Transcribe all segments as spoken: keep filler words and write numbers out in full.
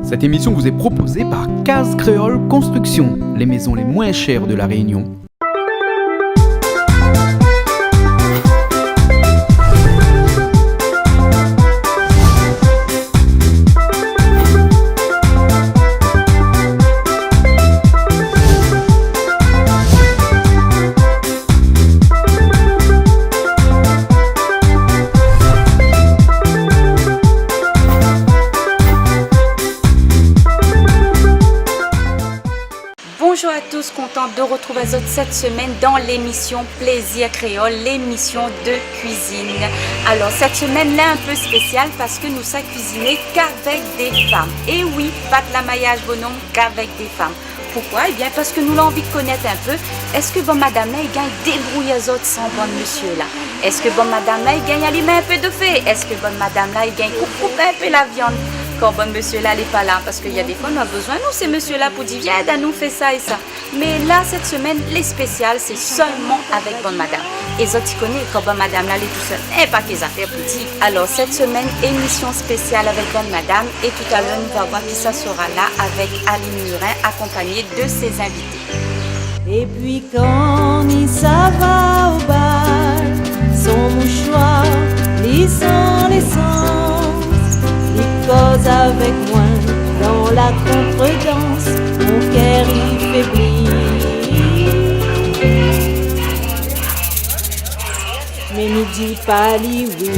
Cette émission vous est proposée par Case Créole Construction, les maisons les moins chères de La Réunion. Bonjour à tous, contente de retrouver vous cette semaine dans l'émission Plaisir Créole, l'émission de cuisine. Alors, cette semaine-là, un peu spéciale parce que nou sa kuiziné k'avèk dé fanm. É oui, pa d'la mayaz bonom, k'avèk dé fanm. Poukoi ? Ébin, parske nou la anvi konèt in pé, èske bann madam-la i gingn débrouy azot san bann mésyé-la ? Èske bann madam-la i gingn alim in pé dofé ? Èske bann madam-la i gingn koup, koup in pé la vyann kan bann mésyé-la lé pa la ? Parske na défoi nou la bezoin, nou, sé mésyé-la pou di, vien, èd anou fé sa é sa. Mé la, sèt semèn, lé spésial, sé sèlman avèk bann madam. É zot i koné, kan bann madam-la lé tousèl, é pa ké zafèr pou di. Alor, sèt semèn, émisyon spésial avèk bann madam, é toutalèr, nou va voir kisa sera la avèk Aline Murin, akonpagné de sé zinvité. Épi kan li sava o bal, son moushwar li san lésans, li koz avèk moin dan la kontredans, mon kèr i fébli. Mé mi di pa li oui.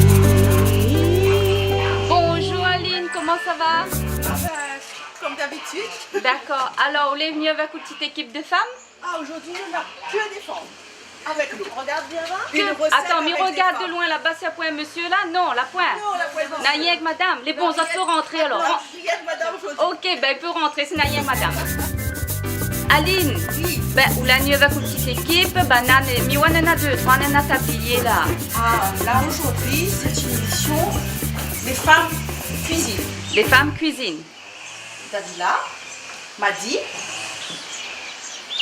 Bonjour Aline, comment ça va ? Ah ben, comme d'habitude. D'accord. Alors, ou lé vni avèk out ti ékip de fanm ? Ah, aujourd'hui, on n'a que des femmes avec nous. Regarde bien là. Une recette avec des femmes. Atann, mi rogard de loin laba, si na poin mésyé la ? Non, la poin. Non, la poin mésyé. Na rienk madam. Lé bon, zot i pé rantré alor. Non, rienk madam aujourd'hui. OK, bin, i pé rantré, si na rienk madam. Aline, oui, bin, ou la vni avèk out ti ékip, banna, mi oi néna dé, troi, néna tablié la. Ah, là, aujourd'hui, c'est une émission, les femmes cuisinent. Les femmes cuisinent. Davila, Madi,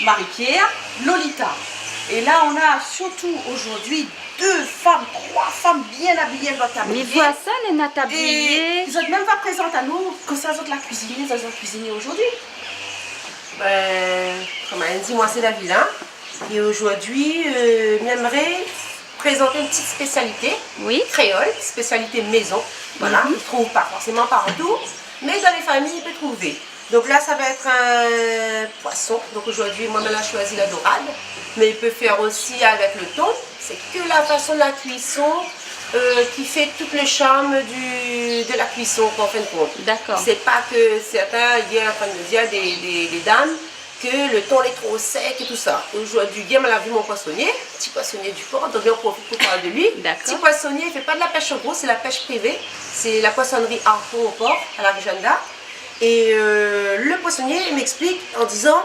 Marie-Pierre, Lolita. Et là, on a surtout aujourd'hui deux femmes, trois femmes bien habillées, bien tabliées. Mi voi sa, néna tablié. Et zot mèm va prézant anou, kosa zot la kuiziné, zot la kuiziné aujourd'hui. Ben, comme elle dit, moi, c'est Davila. Et aujourd'hui, euh, j'aimerais présenter une petite spécialité créole, spécialité maison. Voilà, on ne trouve pas forcément partout, mais dans les familles, on peut trouver. Donc là, ça va être un poisson. Donc aujourd'hui, moi, elle a choisi la dorade, mais il peut faire aussi avec le thon. C'est que la façon de la cuisson, euh, qui fait tout le charme du, de la cuisson, en fin de compte. D'accord. C'est pas que certains, hier, en train de me dire, des, des, des dames, que le thon est trop sec et tout ça. Aujourd'hui, hier, moi, la vu mon poissonnier, ti poissonnier du port, donc j'en profite pour parler de lui. D'accord. Ti poissonnier, il fait pas de la pêche au gros, c'est la pêche privée. C'est la poissonnerie Harpon au port, à la Régenda. Et, euh, le poissonnier, il m'explique en disant,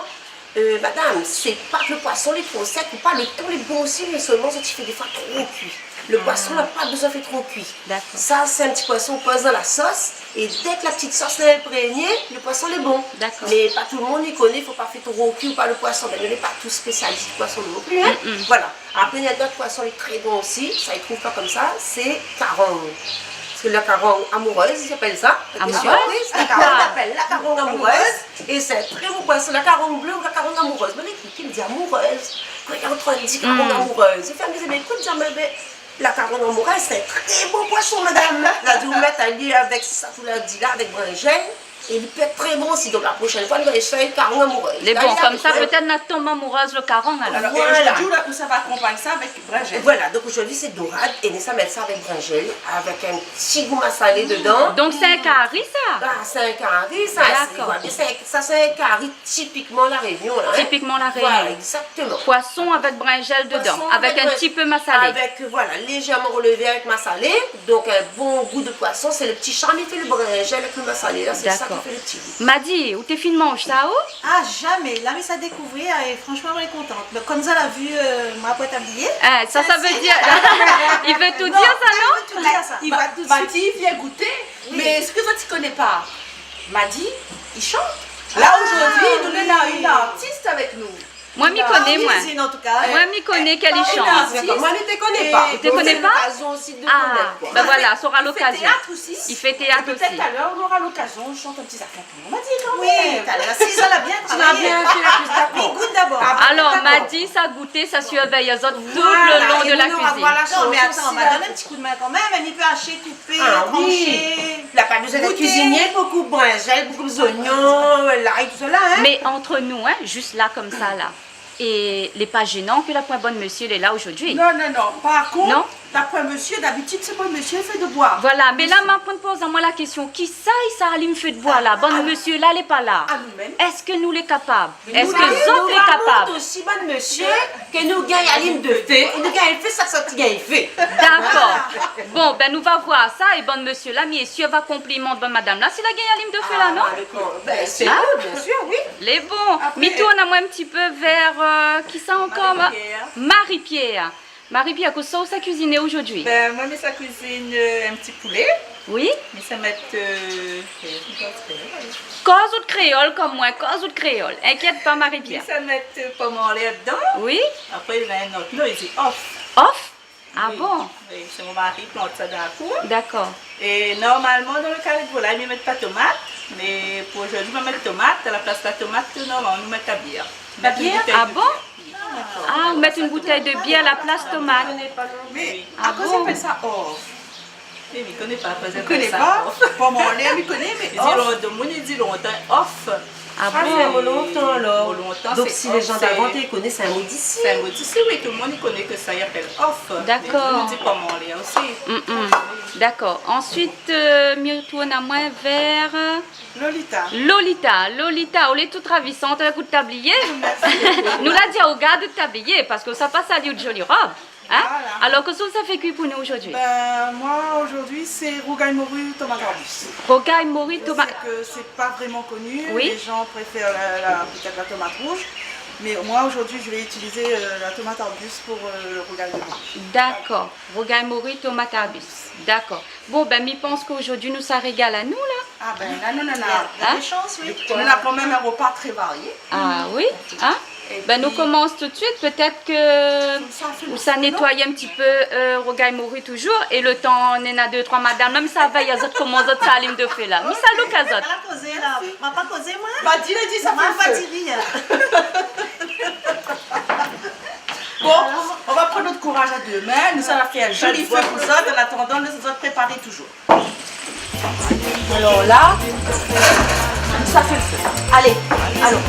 euh, madame, c'est pas que le poisson, il est trop sec ou pas, le thon, il est bon aussi, mais seulement, ça, il fait des fois trop cuit. Le poisson, on n'a pas besoin de faire trop cuit. D'accord. Ça, c'est un petit poisson, on pose dans la sauce, et dès que la petite sauce est imprégnée, le poisson, il est bon. D'accord. Mais pas tout le monde, il connaît, il faut pas faire trop cuit ou pas le poisson. Mais on n'est pas tous spécialistes du poisson non plus, hein. Mm, mm. Voilà. Après, il y a d'autres poissons, il est très bon aussi. Ça, il trouve pas comme ça. C'est carang. Parce que la carang amoureuse, ils appellent ça. Amoureuse ? Oui, c'est la carang, on appelle la carang amoureuse. Et c'est un très beau poisson, la carang bleue ou la carang amoureuse. Bon, écoute, qui me dit amoureuse ? Kan li antann di karang amourèz, li fé, mi di, mé ékout, Jamel, mé la karang amourèz, sé in trè bon poison, madam. La di, ou mèt ali avèk sa, tout la di la, avèk brinzèl, é li pé èt trè bon osi. Donk, la proshèn foi, nou va éséy karang amourèz. Lé bon, konmsa, pétèt na tonm amourèz lo karang, alor. Alor, é zordi, ou la, ou sa va akonpagn sa avèk brinzèl. Voilà, donk zordi, sé dorad, é nou sa mèt sa avèk brinzèl, avèk in ti gou masalé dedan. Donk, sé in kari, sa ? A, sé in kari, sa. Dakor. Sé, voilà, mé sé, sa, sé in kari tipikman La Rényon, la, in. Tipikman La Rényon. Voilà, égzaktoman. Poison avèk brinzèl dedan, avèk in ti pé masalé. Poison avèk brinzèl, avèk, voilà, lézèrman relevé avèk masalé. Donk, in bon gou de poison, sé lo ti sharm, i fé lo brinzèl avèk lo masalé, la, sé sa ki fé lo ti gou. Dakor. Madi, ou té fine manz sa, ou ? A, zamé. La, mi sa dékouvri, é fransman, mi lé kontan. Donk, konm sa, la vi, eu, ma bwat a biyé. A, sa, sa vé dir, i vé tout dir, sa, non ? Non, i vé tout dir, sa. Ma-, Madi, vien gouté. Oui. Mé sak zot i koné pa, Madi, i shant. La, zordi, nou néna in artis avèk nou. Mwin, mi koné, mwin. Mwin, mi koné kèl i shant. Mwin, mi koné pa. Ou té koné pa ? Donk, sé lokazion osi de konèt, koi. Ah, bin voilà, sora lokazion. I fé téat osi. I fé téat osi. É pétèt talèr, nora lokazion shant in ti zafèr. Wi, talèr, si sa la bien travay. Ou la bien fé la kuizine, dakor. Mé gout dabor. Alor, Madi, sa gouté, sa survèy azot tout le lon de la kuizine. Voilà, é nou nora, voilà, non, mé atann, ma done in ti koudmin kanmèm, èl i pé ashé, koupé, transhé, gouté. Ah wi. La pa bezoin d'èt kuizinié pou koup brinzèl, pou koup zoignon, lay, tout sa la, in. Mé ant nou, in, zis la, konmsa la, é lé pa zénan ke la poin bann mésyé lé la zordi. Non, non, non. Par kont, la poin mésyé, dabitid sé bann mésyé i fé dé boi. Voilà, mé la, ma poin poz amwin la késtion, kisa i sa alim fé dé boi la ? Bann mésyé la lé pa la. Èske nou lé kapab ? Èske zot lé kapab ? Mé nou, nou va mont osi bann mésyé ke nou gingn alim dofé, é nou gingn fé sak zot i gingn fé. Dakor. Bon, bin, nou va voir sa, é bann mésyé la, mi sir va konpliman bann madam la, si la gingn alim dofé la, non ? Ah, dakor. Bin, sé bon, biensir, wi. Lé bon. Apré, mi tourn amwin in ti pé vèr, euh, kisa ankor, ma-, Marie-Pierre. Marie-Pierre. Marie-Pierre, kosa ou sa kuiziné zordi ? Bin, mwin, mi sa kuizine, euh, in ti poulé. Wi. Mi sa mèt, euh, koz out kréol konm mwin, koz out kréol. Inkièt pa, Marie-Pierre. Mi sa mèt, euh, pom anlèr dedan. Wi. Apré, néna in not non, i di of. Of ? Ah bon ? Wi, sé mon mari i plant sa d'in kou. Dakor. É normalman, dan lo kari de volay, mi mèt pa tomat, mé pou zordi, ma mèt tomat. A la plas la tomat, normalman, nou mèt la bièr. La bièr ? Ah bon ? Ah, ou mèt in boutèy de bièr a la plas tomat. Mé akoz i apèl sa of ? Wi, mi koné pa akoz i apèl sa of. Ou koné pa ? Bon, mwin, mi koné, mé of. I di lon-, domoun i di lontan of. Ah bon ? Ah, sé in mo lontan, alor. Mo lontan, sé of. Donk, si lé jan davan té i koné, sé in mo d'isi. Sé in mo d'isi, wi, tout domoun i koné ke sa i apèl of. Dakor. Mé nou, nou di pom anlèr osi. Mm, mm. Dakor. Ansuit, euh, mi tourn amwin vèr, euh, Lolita. Lolita, Lolita, ou lé tout ravisant, ou la gout tablié. Mèrsi bokou. Nou la di aou gard out tablié, parske ou sa pa sali out zoli rob. In ? Voilà. Alor, kosa ou sa fé kui pou nou zordi ? Bin, mwin, zordi, sé rougay mori tomat arbis. Rougay mori tomat. Je sais que c'est pas vraiment connu, les gens préfèrent la, la, peut-être la tomate rouge, mais moi, aujourd'hui, je vais utiliser, euh, la tomate arbus pour, euh, le rougail de mori. Dakor. Rougay mori tomat arbis. Dakor. Bon, bin, mi pans ke zordi nou sa régal anou la. Ah bin, la, nou, nou néna, nou néna dé shans, wi. Nou néna kanmèm in ropa trè varié. Ah wi, in ? Bin, nou komans tout suit, pétèt ke ou sa nétoy in ti pé, euh, rougay mori touzour, é lo tan néna dé, troi madam la, mi sa vèy azot koman zot sa alim dofé la. Mi sa louk azot. Ala kozé la. Ma pa kozé, mwin. Ba, di, di, sa fé lo fé. Bon, on va prendre notre courage à deux mains. Nou sa fé in zoli fé pou zot, an atandan, nou, zot prépar touzour. Alor la, sa fé lo fé. Alé, alon.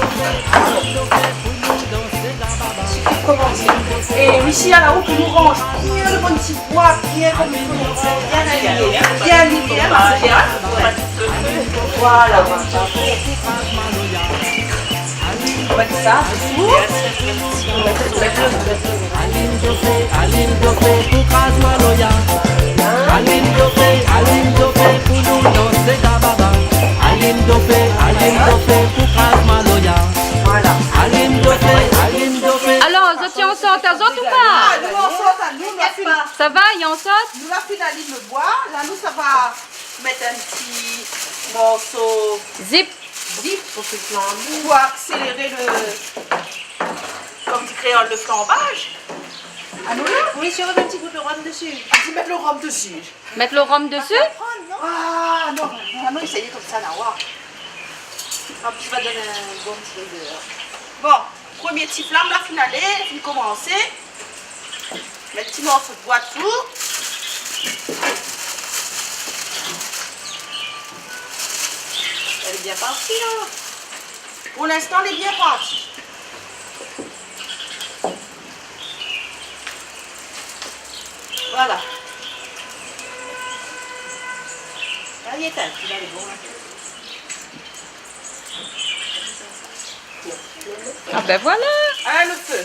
Komans. É isi, la, ou pé nou ranz bien lo bann ti boi, bien konm i fo, bien aligné, bien aligné, in, Marie-Pierre. Voilà. Ou mèt sa désou. Ou mèt, ou mèt lo, ou mèt lo. Alim dofé, alim dofé pou kraz maloya. Alim dofé, alim dofé pou nou dansé dababa. Alim dofé, alim dofé pou kraz maloya. Voilà. Alim dofé, alim dofé. Alor, zot i ansort azot ou pa ? Ah, nou ansort anou, nou la fine. Sa va, i ansort ? Nou la fine alim lo boi, la nou sa va mèt in ti morso zip. Zip. Pou fé flanbé. Pou akséléré lo, konm di kréol, lo flanbaz. Anou la ? Wi, si ou mèt in ti gout lo rom dsi. Di mèt lo rom dsi. Mèt lo rom dsi ? Ah non, non, non, éséy konmsa la, wa. An plis, sa va donn in bon ti odèr. Bon, promié ti flam la fine alé, fine komansé. Mèt ti morso d'boi dsi. Lé bien parti la. Pou linstan, lé bien parti. Voilà. Alé, étinn, lé bon la. Ah bin voilà. Ah, lo fé.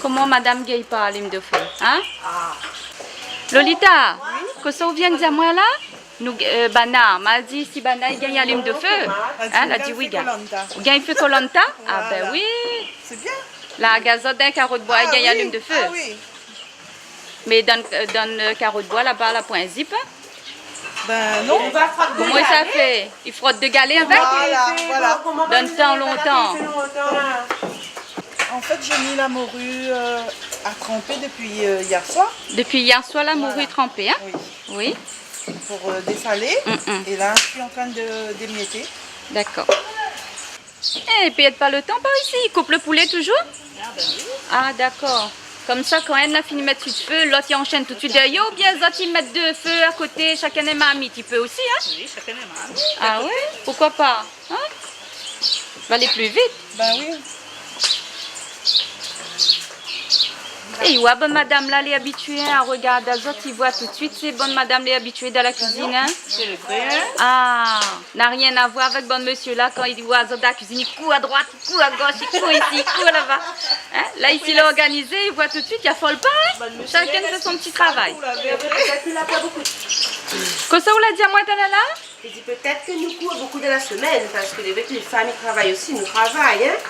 Koman madam i gingn pa alim dofé, in ? Ah. Lolita, kosa ou vien di amwin la ? Nou, euh, banna, ma di si banna i gingn alim dofé. In, la di wi, gingn. Ou gingn fé kolanta ? Ah bin wi. Sé bien. La gazot dan karo d'boi, i gingn alim dofé. Ah wi. Mé dan, euh, dan, euh, karo d'boi laba, la poin zip, in ? Bin non. Koman i sa fé ? I frot dé galé avèk ? Voilà, voilà. Dan tan lontan. En fait, j'ai mis la morue, euh, à tremper depuis, euh, hier soir. Depuis hier soir, la morue trempée, hein ? Voilà. Oui. Oui. Pour, euh, dessaler. Mm, mm. Et là, je suis en train de, d'émietter. D'accord. Eh, i pèrd pa lo tan par isi, i koup lo poulé touzour ? Ah, ben oui. Ah, dakor. Konmsa, kan inn la fini mèt su lo fé, lot i anshèn tout suit dèryèr, oubien zot i mèt dé fé a koté, shakinn in marmit, i pé osi, hein ? Oui, shakinn in marmit. Ah ouais ? Poukoi pa ? Hein ? Va alé pli vit. Ben oui. É, i voi bann madam la, lé abitié, hein, a rogard azot, i voi tout suit, sé bann madam lé abitié dan la kuizine, hein. Sé lo pri, hein. Ah, na rien a voir avèk bann mésyé la, kan i voi azot dan la kuizine, i kour a droit, i kour a gosh, i kour isi, i kour laba. Hein ? La, isi, lé organizé, i voi tout suit, i afol pa, hein. Bann mésyé, shakinn la, fé son ti travay. Pétèt ke la pa bonpé. Kosa ou la di amoin talèr la ? Li di pétèt ke nou kour bonpé dan la semèn, parske lé vré ke lé fanm i travay osi, nou travay, hein.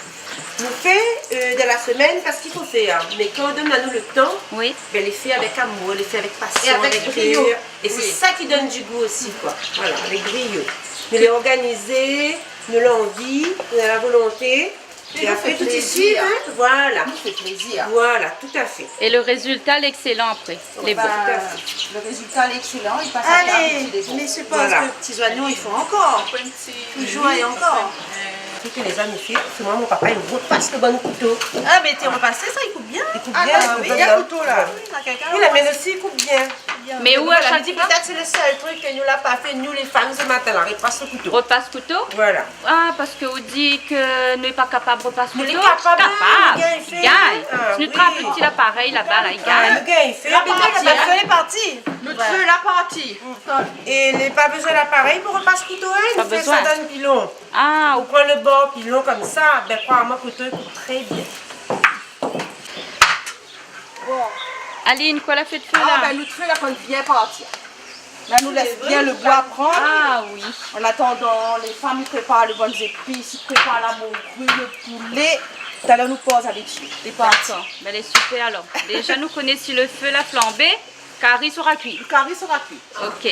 Nou fé, euh, dan la semèn parske i fo fèr, hein. Mé kan i donn anou lo tan, oui, ben, lé fé avèk amour, lé fé avèk pasion, é avèk brio. Avèk kèr. É sé sa ki donn di gou osi, koi. Voilà, avèk brio. Nou lé organizé, nou lanvi, nou na la volonté. É apré, tout i suiv, hein, voilà. Nou fé plézir. Voilà, tout à fait. É lo rézilta lé ékselan apré. Lé bon. Tout à fait. Lo rézilta lé ékselan, i pas a tab, lé bon. Voilà. Alé, mé sé pa ke ti zoignon, i fo ankor. Touzour é ankor. Sé ke lé zami fé, sé moin, mon papa, i ropas lo bann kouto. Ah, mé té ropasé sa, i koup bien. I koup bien, i koup bien. Ah, oui, na kouto la. Oui, na kèlkin la. Oui, la min osi i koup bien. Mé ou, voilà, a shak foi, pétèt sé lo sèl trik ke nou la pa fé, nou lé fanm, sé matin la, ropas lo kouto. Ropas kouto ? Voilà. Ah, parske ou di ke nou lé pa kapab ropas kouto ? Nou lé kapab, nou gingn fé. Gingn. Ah, si nou trap lo ti laparèy laba la, i gingn. Ah, nou gingn fé. Lé parti, hein. Lé parti. Nout fé lé parti. É lé pa bezoin laparèy pou ropas kouto, hein. Pa bezoin. Nou fé sa dan pilon. Ah, ou pran lo bor pilon konmsa, ben, kroi amoin, kouto i koup trè bien. Bon. Aline, koi la fé d'fé la ? Ah, ben, nout fé la fine bien parti. La, nou lès bien lo boi pran. Ah oui. An atandan, lé fanm i prépar lo bann zépis, i prépar la mori, lo poulé. Talèr nou poz ali dsi. Lé parti. Dakor. Ben, lé super alor. Déza, nou koné si lo fé la flanbé, kari sra kui. Lo kari sra kui. Ok.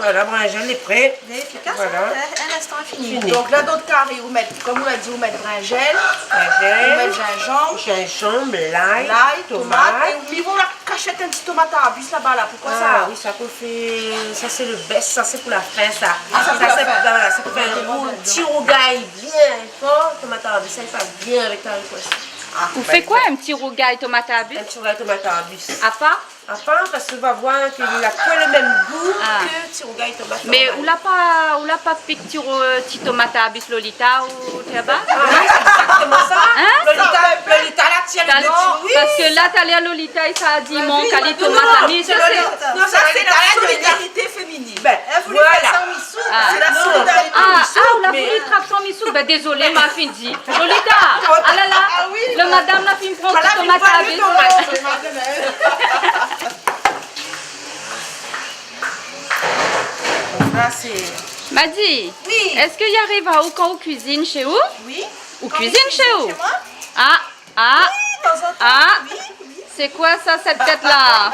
Voilà, brinzèl lé pré. Lé éfikas, hein ? Voilà. In instan, fini. Fini. Donk la, dan out kari, ou mèt, konm ou la di, ou mèt brinzèl, brinzèl, ou mèt zinzanm, zinzanm, lay, lay, tomat, tomat. É ou mèt la kashèt in ti tomat arbis laba la. Poukoi sa ? Ah oui, sa pou fé, sa sé lo bèst, sa sé pou la fin sa. Ah, sa sé pou la fin. Voilà, sa pou fé in ti rougay bien for, tomat arbis, sa i pas bien avèk kari poison. Ah, ou fé koi, in ti rougay tomat arbis ? In ti rougay tomat arbis. Apa ? Apa, parske ou va voir ke li na pa lo mèm gou ke ti rougay tomat normal. Mé ou la pa, ou la pa pik ti ro-, ti tomat arbis Lolita ou Théaba ? Ah oui, sé égzaktoman sa. Hein ? Lolita, Lolita la tir lo ti, oui. Parske la, talèr Lolita, i sa di, mon kari tomat la, mé sa sé, non, sa sé la solidarité féminine. Ben, voilà. Sé la solidarité. Ah, ah, ou la voulu trap son misouk. Ben, dézolé, ma fine di. Lolita, ah la la, lo madam la fine pran ti tomat arbis. Madi, oui, èske i ariv aou kan ou kuizine shé ou ? Oui. Ou kuizine shé ou ? Kan mi kuizine shé moin ? Ah, ah, oui, tanzantan, ah, oui, oui. Sé koi sa, sèt tèt la ?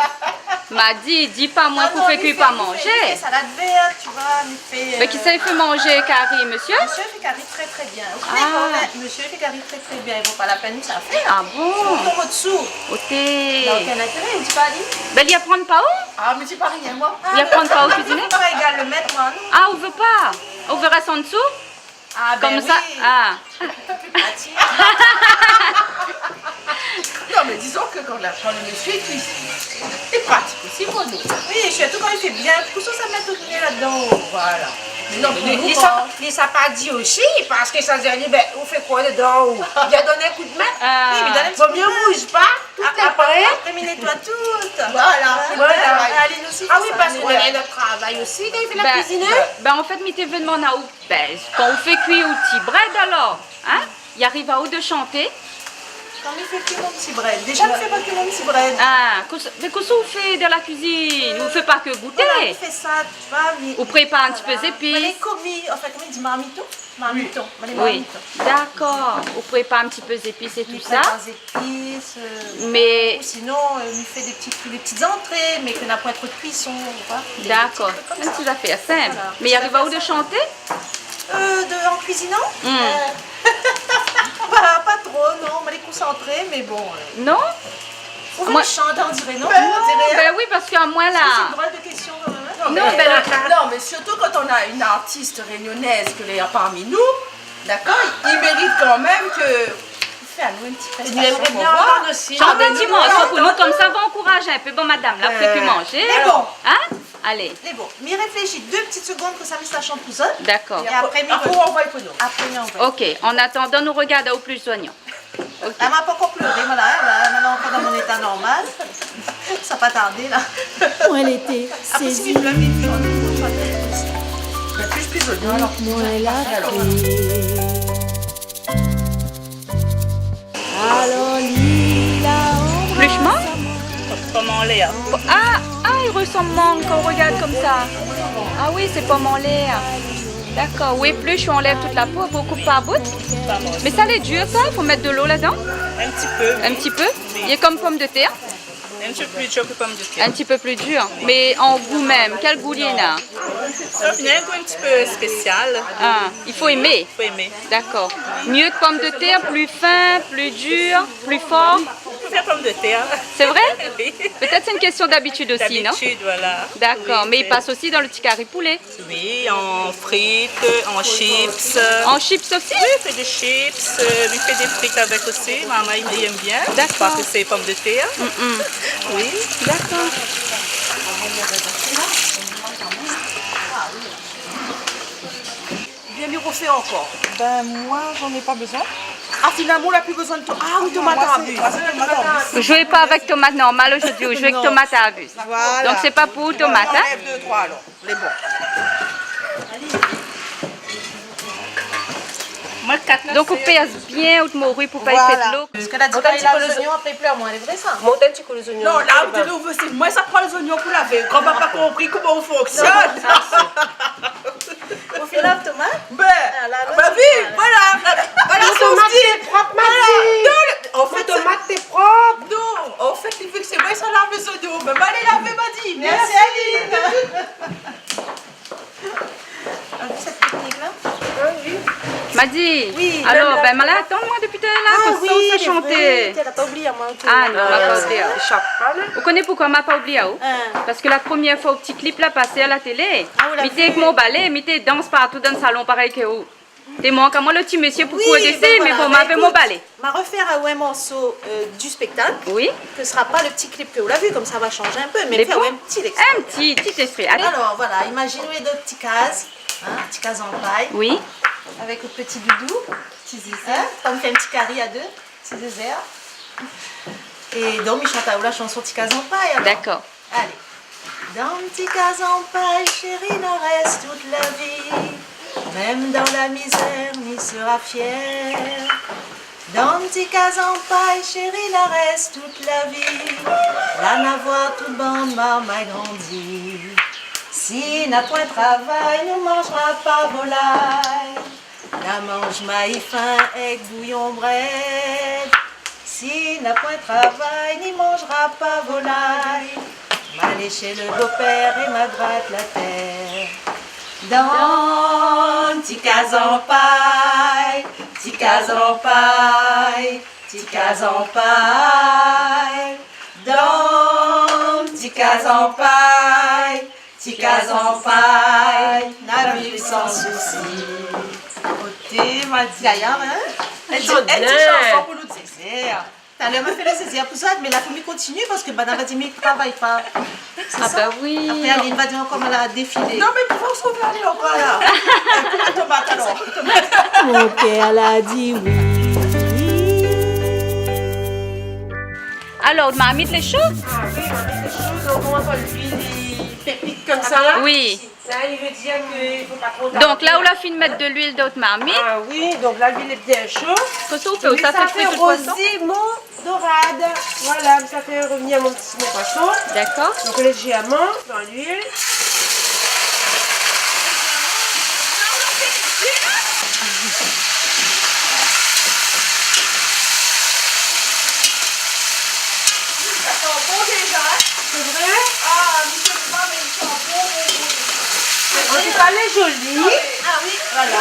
Madi, di pa moin k'ou fé kui pa manzé. Non, non, mi fé, mi fé dé salad vèrt, tu vois, mi fé, euh... Mé kisa i fé manzé kari, mésyé ? Mésyé i fé kari trè, trè bien. Ah. Ou koné kan mèm, mésyé i fé kari trè, trè bien, i vo pa la pèn sa fé. Ah bon ? Sé in ot sou. Oté. Na okin intéré, ou di pa li ? Ben, li aprann pa ou ? Ah, mi di pa rien, moin. Li aprann pa ou kuiziné ? Moin, mi vé pa égal lo mèt, moin, non. Ah, ou vé pa ? Ou vé rès an dsou ? Ah, ben oui. Konmsa, ah. Pli pratik. Non, mé dizon ke kan la, kan lo mésyé i kuizine, lé pratik osi pou nou. Oui, sirtou kan i fé bien, pou sa, sa mèt tout lé ladan, voilà. Mé non, mé pou nou, li sa, li sa pa di osi, parske sa di ali, ben, ou fé koi dedan, ou bien donn in kou d'min. Ah. Oui, mé dan in ti kou d'min. Vo myé bouz pa, tout lé pré. Apré, apré, mi nétoi tout. Voilà. Voilà. Alé, nou osi, ah oui, sa, parske nou néna nout travay osi, kan i fé la kuizine. Ben, ben, ben, an fèt, mi té vé demann aou, ben, kan ou fé kui out ti brèd, alor, hein, i ariv aou de shanté ? Kan mi fé kui mon ti brèd. Déza, mi fé pa kui mon ti brèd. Ah, kos-, mé kosa ou fé dan la kuizine ? Ou fé pa ke gouté ? Voilà, mi fé sa, tu vois, mi... Ou prépar in ti pé zépis. Voilà. Mé lé komi, an fèt, komi i di, marmiton. Marmiton. Oui. Mé lé marmiton. Dakor. Ou prépar in ti pé zépis é tousa. Mi prépar zépis, euh, mé ou sinon, euh, mi fé dé ti, dé ti zantré, mé ke na poin tro de kuison, ou voi. Dé, dé ti trik konmsa. Dakor. In ti zafèr sinp. Voilà. Mé i ariv aou de shanté ? Euh, de, an kuizinan ? Hmm. Euh, Ah, pas trop, non, on est concentré, mais bon, euh. Non ? Ou vé shant, on diré, non ? Non, ben oui, parce que moi, là. Parce que c'est une drôle de question, quand même, hein ? Non, mais, euh, non, mais surtout quand on a une artiste réunionnaise que les, parmi nous, d'accord, il mérite quand même que, fé anou in ti prestation pou voir. Shant in ti morso pou nou, konmsa va ankouraz in pé bann madam la, pou fé manzé. Mé bon. Hein ? Allez. Mé bon, mi réfléshi deux petites secondes, konmsa mi sa shant pou zot. D'accord. Et après, mi, après, on va écouter. Après, mi anvoy. Ok, en attendant, nou regard Ou plis zoignon. Ok. Ah, ma pankor pléré, voilà, hein, voilà, mi lé ankor dan mon éta normal. Sa pa tardé, la. Moin lété sézi. Après, si mi plèr, mi plèr. Mé plis, plis zoignon, alor. Moin la pli. Alor, li la anbras amoin. Plis ? Pom anlèr. Ah, ah, i resanm mang kan ou regard konmsa. Ah oui, sé pom anlèr. D'accord, ou éplush, ou anlèv tout la po, ou koup par bout. Par morso. Mé sa lé dir, sa, fo mèt dolo ladan ? In ti pé, oui. In ti pé ? Oui. Lé konm pomdetèr ? In ti pé pli dir ke pomdetèr. In ti pé pli dir. Mé an gou mèm, kèl gou li néna ? Sa néna in gou in ti pé spésial. Ah, i fo émé. Fo émé. D'accord. Mié pomdetèr, pli fin, pli dir, pli for ? Préfèr pomdetèr. C'est vrai ? Oui. Peut-être c'est une question d'habitude aussi, non ? D'habitude, voilà. D'accord, oui, mé i pas osi dan le ti kari poulé. Oui, an frit, an chips. An chips osi ? Oui, fé dé chips, euh, mi fé dé frit avèk osi. Momon, li èm bien. D'accord. Parske sé pomdetèr. Mm, mm. Oui. D'accord. Bien, mi refé ankor. Ben, moi, j'en ai pas besoin. Ah, finalement, on n'a plus besoin de to-, ah oui, tomat arbus. Moi, c'est, moi, c'est tomat arbus. Ou zoué pa avèk tomat normal zordi, ou zoué avèk tomat arbus. Non. Voilà. Donc, c'est pas pour tomat, hein ? On enlève deux, trois, alors. Lé bon. Donk, ou pèz bien out mori pou pa i fé dolo. Voilà. Parske la, di kan i lav zoignon, apré i plèr moin, lé vré sa ? Mont in ti kou lé zoignon. Non, la, ou di nou, sé moin sa pran lé zoignon pou lavé. Kan ma pa konpri koman ou fonksionn. Non, sa, sé... Ou fé lav tomat ? Ben, ah, la, ben oui, voilà. Voilà, tomat, sé prop, ma di. Voilà. Non, le, an fèt, tomat, sé prop. Non, an fèt, li vé ke sé moin sa lav lé zoignon. Ben, ma alé lavé, ma di. Merci, Aline. Ou la vu sèt teknik-la ? Ah oui. Ma di, oui, alor, ben, ma la atann, moin, dopi talèr la, konmsa ou sa shanté. Ah oui, lé vré, ou la pa oublié amoin, ok. Ah non, ma pa oublié aou. Ou koné poukosa ma pa oublié aou ? Hein. Parske la promièr foi out ti klip la pasé a la télé, mi té èk mon balé, mi té dans partou dan salon parèy ke ou. Té mank amoin le ti mésyé pou kour dési, mé bon, ma avèk mon balé. Ma refé aou in morso, euh, du spectacle. Oui. Ce sera pas le petit clip que vous l'avez vu, comme ça va changer un peu, mais faire un petit extrait. In ti, ti ékstré. Alé. Alors, voilà, imagine out ti kaz, hein, ti kaz an pay. Oui. Avec le petit doudou, ti zézèr. Hein, kan nou fé in ti kari a dé, ti zézèr. É donk, mi shant aou la shanson Ti kaz an pay, alor. D'accord. Alé. Dan ti kaz an pay, shéri, nou rès tout la vi. Mèm dan la mizèr, nou sra fièr. Dan ti kaz an pay, shéri, nou rès tout la vi. La nou va voir tout bann marmay grandi. Si na poin travay, nou manzra pa volay. Na manz mayi fin èk bouyon brèd. Si na poin travay, nou manzra pa volay. Ma lésh le bopèr é ma grat la tèr. Dan ti kaz an pay, ti kaz an pay, ti kaz an pay. Dan ti kaz an pay, ti kaz an pay, na viv san sousi. Oté, ma di. Gayar, hein ? Èl di, èl di shanson pou nou, zézèr. Talèr, ma fé le zézèr pou zot, mé la, fo mi kontinié parske madam va di, mi travay pa. Sé sa ? Ah bah oui. Apré, Aline va di ankor, ma la défilé. Non, mé pou fé, ou sra alé ankor la. Pou tomat, alor. Mon kèr la di oui. Alor, marmit lé sho ? Ah oui, marmit lé sho, donk nou atann luil i pépit konmsa la. Oui. Sa i vé dir ke i fo pa tro tardé. Donk la, ou la fine mèt de luil dan out marmit. Ah oui, donk la, luil lé bien sho. Kosa ou fé, ou sa fé fri tout poison ? Sa fé rozi mon dorad. Voilà, sa fé revenir mon ti, mon poison. D'accord. Donk lézèrman dan luil. Sa san bon déza, hein ? Sé vré ? Ah, mi koné pa, mé i san bon, bon, bon. An tou ka, lé zoli. Ah oui. Ah oui. Voilà.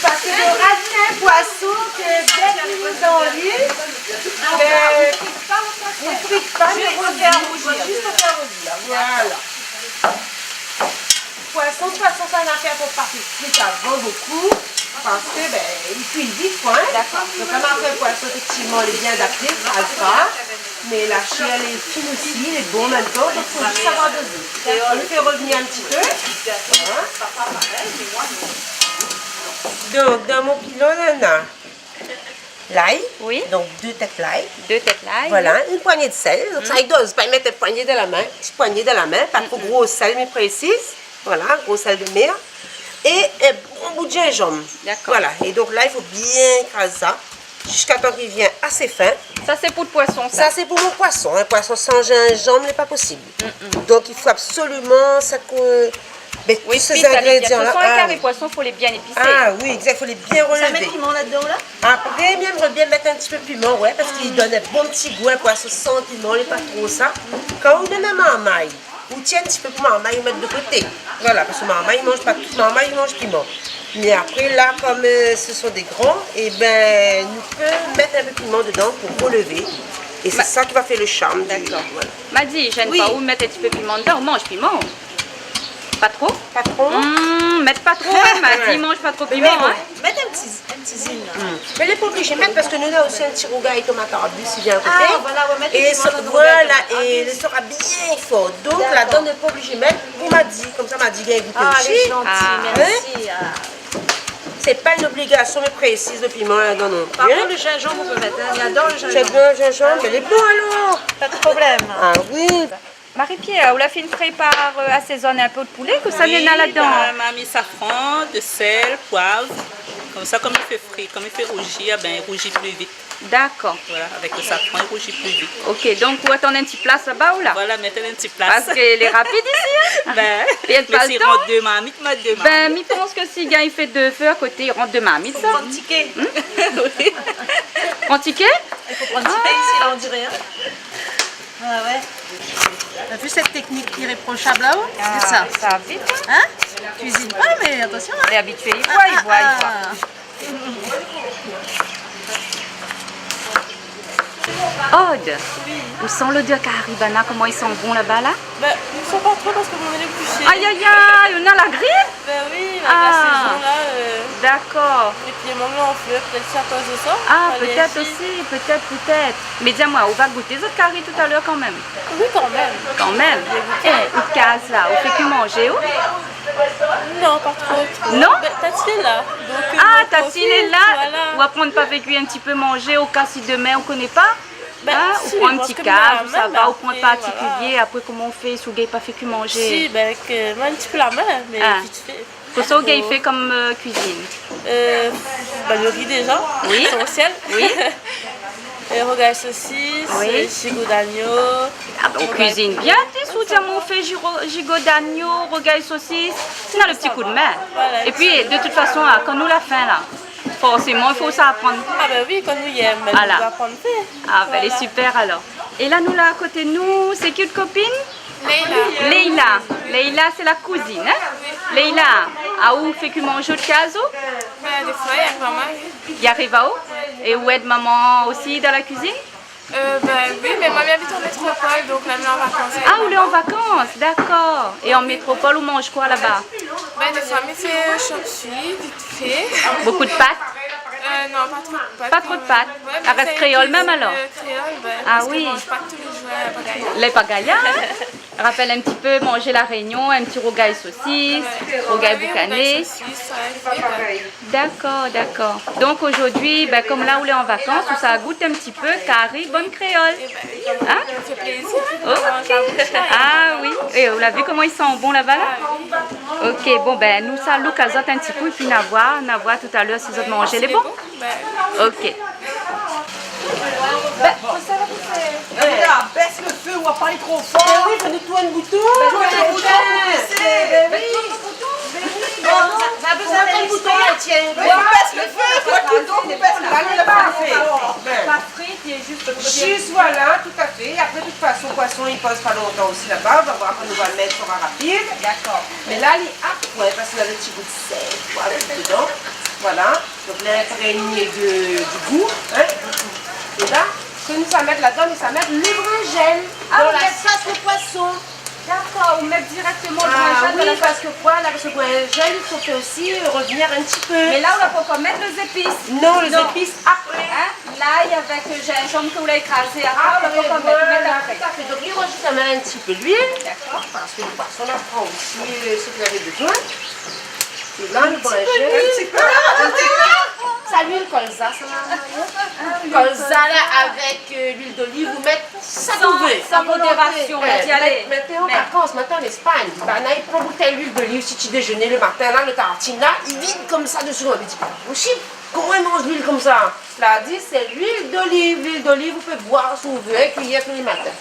Parske lo radin poison, ke dèk minit dan luil, bin, i fri pa, i fri pa, i fri pa. Zis pou fé rouzir. Zis pou fé rouzir, voilà. Poison, de tout fason, sé in nafèr fo pa fé frir avan bokou, parske, bin, i kui vit, koi, in. Dakor. Donk, koman apré poison, éfèktivman, lé bien adapté, alfa, mé la shèr lé fine osi, lé bon an mèm tan, donk fo zis savoir dozé. Nou fé revenir in ti pé. Voilà. Donk, dan mon pilon, nana lay. Oui. Donk, dé tèt lay. Dé tèt lay, oui. Voilà, in pwagné de sèl. Donk, sa i doz, pa mèt in pwagné dan la min, ti pwagné dan la min, pa tro gro sèl, mi présiz. Voilà, gro sèl de mèr. É in bon bout zinzanm. Dakor. Voilà, é donk la, i fo bien kraz sa. Ziska tan ki vien asé fin. Sa, sé pou lo poison, sa. Sa, sé pou mon poison, in. Poison san zinzanm, lé pa posib. Donk, i fo absoliman sa ke, bin, tout sé zingrédian la. Tout sa, sa vé dir, de tout fason, in kari poison, fo lé bien épisé. Ah oui, égzak, fo lé bien rolevé. Sa mèt piman ladan, la ? Apré, mi èmré bien mèt in ti pé piman, oué, parske i donn in bon ti gou, in poison san piman, lé pa tro sa. Kan ou donn in marmay, ou tir in ti pé pou marmay, ou mèt de koté. Voilà, parske marmay i manz pa, tout marmay i manz piman. Mé apré, la, kom, euh, se son dé gran, é bin, nou pé mèt in pé piman dedan pou rolevé. É sé sa ki va fé lo sharm du, voilà. Dakor. Madi, i zèn pa ou mèt in ti pé piman dedan, ou manz piman ? Pa tro ? Pa tro. Hmm, mèt pa tro, in, Madi, i manz pa tro piman, in. Mé bon, mèt in ti, in ti zin, la. Hmm. Mé lé pa oblizé mèt, parske nou néna osi in ti rougay tomat arbis i vien a koté. Ah, voilà, oué, mèt in ti rougay tomat arbis. É sa, voilà, é lo sèl sra bien for. Dakor. Donk, ladan, lé pa oblizé mèt pou Madi, komsa Madi i gingn gouté osi. Ah, lé zanti, mèrsi. Sé pa in obligasion, mi présiz, lo piman ladan non pli, in. Par kont, lo zinzanm, ou pé mèt, in. Mi ador lo zinzanm. Sé bien, lo zinzanm, mé lé bon, alor. Pa de problèm. Ah oui. Marie-Pierre, ou la fine prépar, euh, asézone in pé lo poulé, kosa néna ladan ? Oui, bin, ma mi safran, de sèl, poiv. Komsa, kom i fé fri, kom i fé rouzir, bin, i rouzi pli vit. Dakor. Voilà, avèk lo safran, i rouzi pli vit. Ok, donk ou atann in ti plas laba ou la ? Voilà, mèt in ti plas. Parske lé rapid isi, in ? Bin, mé si i rant dé marmit, mèt dé marmit. Bin, mi pans ke si i gingn fé dé fé a koté, i rant dé marmit, sa. Fo pran tiké. Hmm ? Oui. Pran tiké ? I fo pran tiké isi, la, on diré, in. Ah oué. Ou la vi sèt téknik iréproshab la-o ? Ah, sé sa. Sa vit, in ? In ? Kuizine pa, mé atansion, in ? Lé abitié, i voi, i voi, i voi. Ah, ah. Aude, ou san lodèr kari bana, koman i san bon laba la ? Bin, nou sava pa tro parske nou lé koushé. Ay, ay, ay, ou néna la grip ? Bin oui, avèk la sézon la, euh, dakor, lé pié mank lé an flèr, pétèt sé akoz de sa. Ah, pétèt osi, pétèt, pétèt. Mé di amoin, ou va gouté zot kari talèr kanmèm ? Oui, kanmèm. Kanmèm. Mi gouté. Eh, out kaz la, ou fé ki manzé, ou ? Non, pa tro, tro. Non ? Bin, Tati lé la. Donk, euh, ah, Tati lé la. Voilà. Ou aprann pa fé kui in ti pé manzé, o ka si demin ou koné pa ? Bin, si, ou pran in ti kaz, ou sava, ou pran partikilyé, apré koman ou fé, si ou gingn pa fé ki manzé ? Si, bin, avèk, euh, in ti pé la min, mé vit fé. Kosa ou gingn fé kom, euh, kuizine ? Euh, bin, lo ri déza, oui, lésansièl. Oui. Euh, rougay sosis, oui, euh, zigo dagno. Ah bin, ou kuizine bien, ti, si ou di amoin ou fé ziro-, zigo dagno, rougay sosis. Ou néna lo ti kou d'min. Voilà. Épi, de tout fason, la, kan nou la fin, la, forséman, i fo sa aprann. Ah bin oui, kan nou yèm, bin, nou aprann fé. Voilà. Ah bin, lé sipèr, alor. É la, nou la, a koté nou, sé ki out kopine ? Leila. Leila. Leila, sé la kouzine, in ? Leila, aou, ou fé ki manzé out kaz, ou ? Bin, défoi, i ariv amoin, oui. I ariv aou ? É ou èd momon osi dan la kuizine ? Euh, bin oui, mé moin, mi abit an métropol, donk la, mi lé an vakans. Ah, ou lé an vakans, dakor. É an métropol, ou manz koi laba ? Bin, défoi, mi fé shop suey, vit fé. Boukou de pat ? Euh, non, pa tro de pat. Pa tro de pat. Oué, mé sa rès kréol mèm, alor ? Kréol, bin, parske mi manz pa tou lé zour, euh, pagaya. Lé pagaya, in ? Rapèl in ti pé manzé La Rényon, in ti rougay sosis, rougay boukané. Oué, oui, rougay sosis, oué, oui, oué. Dakor, dakor. Donk, zordi, bin, kom la, ou lé an vakans, ou sa gout in ti pé kari bann kréol. In ? Sa fé plézir. Ok. Ah oui. É ou la vi koman i san bon laba la ? Ah oui. Ok, bon, bin, nou sa louk azot in ti kou, épi na voir, na voir talèr si zot manzé lé bon. Bin. Ok. Bin, kosa la pou fé ? Eh, bès lo fé, ou la parl tro for. Bin oui, fo nou tourn bouton. Bin oui, bin oui. Bon, na, na bezoin tourn bouton la, tiens. Ou bès lo fé, fo tourn bouton, ou bès lo fé. Alé, la pa fé. Pa frit. Zis, voilà, tout à fait. Apré, de tout fason, poison, li poz pa lontan osi laba. Nou va voir, apré, nou va mèt, sa sra rapid. Dakor. Mé la, li apwin, parske nou la mèt in ti gou d'sèl, pwa, tout dedan. Voilà. Donk, li lé inprégné de, du gou, hein. É la, sak nou sa mèt ladan, nou sa mèt le brinzèl dan la sos poison. Dakor, ou mèt dirèkteman le brinzèl dan la sos. Ah oui, parske pwa, la, parske le brinzèl, i fo fé osi revenir in ti pé. Mé la, ou la pankor mèt lé zépis. Non, lé zépis apré. Hein ? Lay avèk, euh, zinzanm ke ou la ékrazé apré, ou la pankor mèt, mèt apré. Ah oui, voilà, tout à fait. Donk, li rajout kanmèm in ti pé luil. Dakor. Parske le poison, la pran osi, euh, sak li lavé bezoin. É la, le brinzèl. In ti pé luil. Sa, luil kolza, sa, la. Kolza, la, avèk, euh, luil doliv, ou mèt sak ou vé. San, san modérasion, on va dire, allez. Mèt, mèt an vakans, mèt an Espagne. Banna i pran boutèy luil doliv, ti, ti déjeuner le matin, la, le tartine, la, i vid konmsa desi. Ou di, pa posib, koman i manz luil konmsa ? La di, sé luil doliv. Luil doliv, ou pé boir si ou vé, in kuiyèr tou lé matin.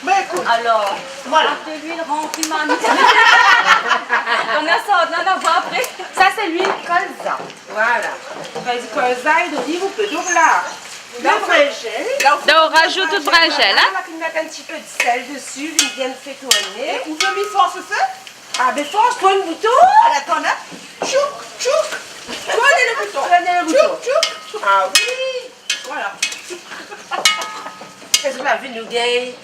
Ben, ékout. Alor, voilà. Avèk de luil ranpli, marmit. On a sa, on en a voir apré. Sa, sé luil kolza. Voilà. Kan i di kolza é doliv, ou pé, donk la, la, le brinzèl. La, ou rajout tout le brinzèl, hein. Voilà, la, ou mèt in ti pé d'sèl desi, li vien fé tourné. É ou vé mi fors le fé ? Ah, ben, fors, tourn bouton. Atann, hein. Tchouk, tchouk. Tourn le bouton. Tourn le bouton. Tchouk, tchouk. Ah oui. Voilà. Èske ou la vi, nou gingn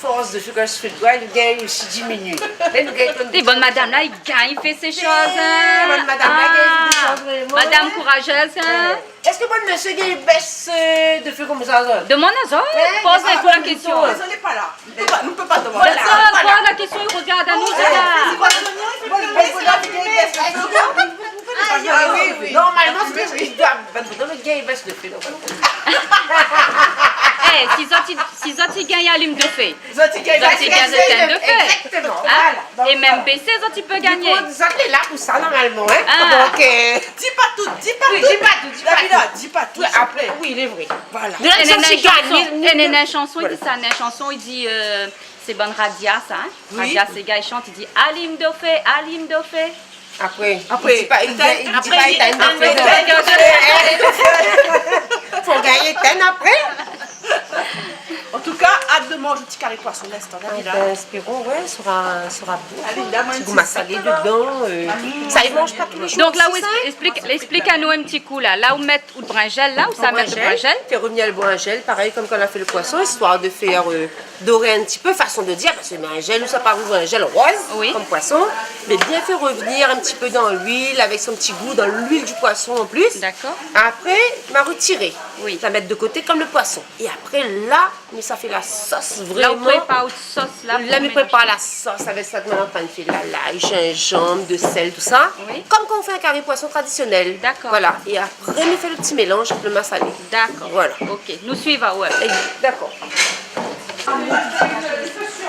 fors de fé, kan i fé doi, nou gingn osi diminié. Mé nou gingn konm... Sé bon, madam la, i gingn fé sé shoz, hein. Bon, madam la, i gingn fé sé shoz, vréman, hein. Madam kourazèz, hein. Èske bann mésyé i gingn bès, euh, de fé konmsa, sa ? Demann azot, poz azot la késtion. Mé zot lé pa la. Nou pé pa, nou pé pa demann. Voilà. Sa, poz la késtion, i rogard anou, sa. Bon, bon, bon, bon, bon. Ah oui, oui. Normalman, sé li i doi, ben, non, mé gingn bès de fé, donk. Eh, si zot i, si zot i gingn alim de fé, zot i gingn bès de fé. Exactement. Hein ? Voilà. É mèm bésé, zot i pé gingné. Donk, voilà. Di kou, zot lé la pou sa, normalman, hein. Ah. Donk, euh, di pa tout, di pa tout. Oui, di pa tout, di pa tout. Davina, di pa tout, s'il vous plaît. Oui, lé vré. Voilà. Nou la, néna in shanson, néna in shanson, i di sa, néna in shanson, i di, euh, sé bann radia, sa, hein. Oui. Radia, sé gars i shant, i di, alim de fé, alim de fé. Apré, apré, i di pa, i di, i di pa étinn, étinn, étinn, étinn. Fo gingn étinn apré. An tou ka, at de manz out ti kari poison, linstan, la. Ah ben, espérons, ouais, sera, sera bon. Alé, la, ti gou masalé dedan, euh, sa i manz pa tou lé zour. Donk la, ou sa, esplik, esplik anou in ti kou, la. La, ou mèt out brinzèl, la, ou sa mèt le brinzèl. Fé revenir le brinzèl, parèy konm kan nou la fé le poison, istoir de fèr, euh, doré in ti pé, fason de dir, parske brinzèl, nou sa pa brinzèl roz, oui, konm poison, mé bien fé revenir in ti pé dan luil, avèk son ti gou dan luil du poison an plis. Dakor. Apré, ma retiré. Oui. Sa mèt de koté konm le poison. É apré, la, nou sa fé la sos, vréman. La, ou prépar out sos, la, pou mélanzé. La, mi prépar la sos avèk sa ke madam la fine fé la, lay, zinzanm, de sèl, tousa. Oui. Konm kan ou fé in kari poison tradisionèl. Dakor. Voilà. É apré, mi fé le ti mélanz avèk le masalé. Dakor. Voilà. Ok. Nou suiv, ouais. É, dakor.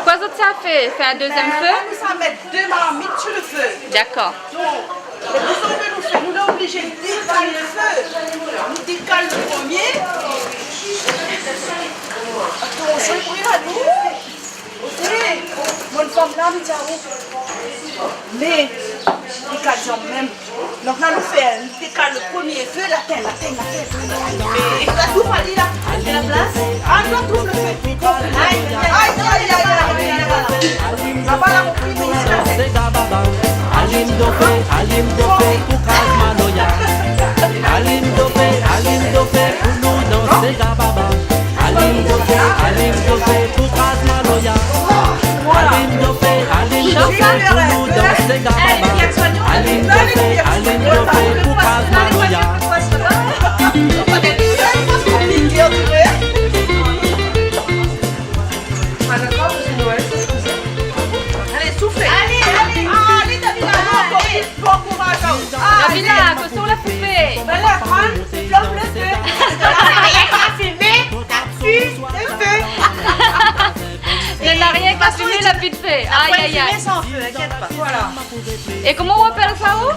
Koi zot sa fé ? Fé in dézyèm fé ? Ben, la, nou sa mèt dé marmit su le fé. Dakor. Donk, mé kosa nou fé, nou fé, nou lé oblizé dékal le fé. Nou dékal le promié. Atansion, i bril anou. Oté, bann fanm la, mi di aou. Mé, dékal zanm mèm. Donk la, nou fé, nou dékal le promié fé, la tinn, la tinn, la tinn. É la, tout fali la, la plas. Ah, nou trouv le fé. Ay, ay, ay, ay, ay. Laba la, nou trouv le fé. Séga baba, alim do fé, alim do fé pou kraz maloya. Alim do fé, alim do fé pou nou dans séga baba. Alim do fé, alim do fé pou kraz maloya. Alim do fé, alim do fé pou nou dans séga baba. Alim do fé, alim do fé pou kraz maloya. Alé, souflé. Alé, alé, alé, Davina. Bon kouraz. Davina, kosa ou la fé ? Ben, la, pran, sé flop le fé. Rien ke filmé, la pu de fé. Néna rien ke filmé, la pu de fé. Ay, ay, ay. Apré, filmé san fé, inkièt pa. Voilà. É koman ou apèl sa, ou ?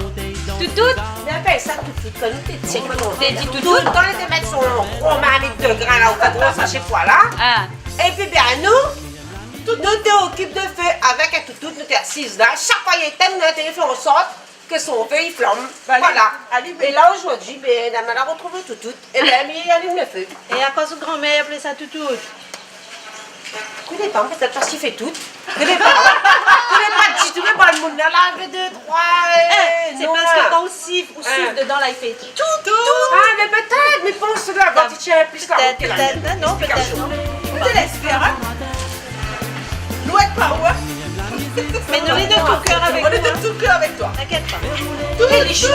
Toutout ? Mi apèl sa toutout. Kan nou té ti, kan nou té di toutout, kan nou té mèt son gro marmit de grin la, ou fé gro sashé poi la. Ah. Épi, ben, nou, nou té okip de fé avèk in toutout, nou té asiz la. Shak foi i étinn, nou té fé an sort ke son fé i flanm. Voilà. Voilà. Alim. É la, zordi, bin, la, nou la artrouv Toutout. É bin, mi alim lo fé. É akoz out granmèr i apèl sa Toutout ? Koné pa, pétèt parske i fé tout. Koné pa. Koné pa ditou, mé bon, lo moun la, la, avèk dé, troi, é, sé parske kan ou sif, ou souf dedan, la, i fé tout, tout. Ah, mé pétèt, mé pans la, kan i tien plis la, pétèt, pétèt, non, pétèt. Ou té lès fé, in ? Nou lé pa ou, in ? Mé nou lé de tout kèr avèk ou, in. On est de tout cœur avec toi. T'inquiète pas. Tout, tout, tout.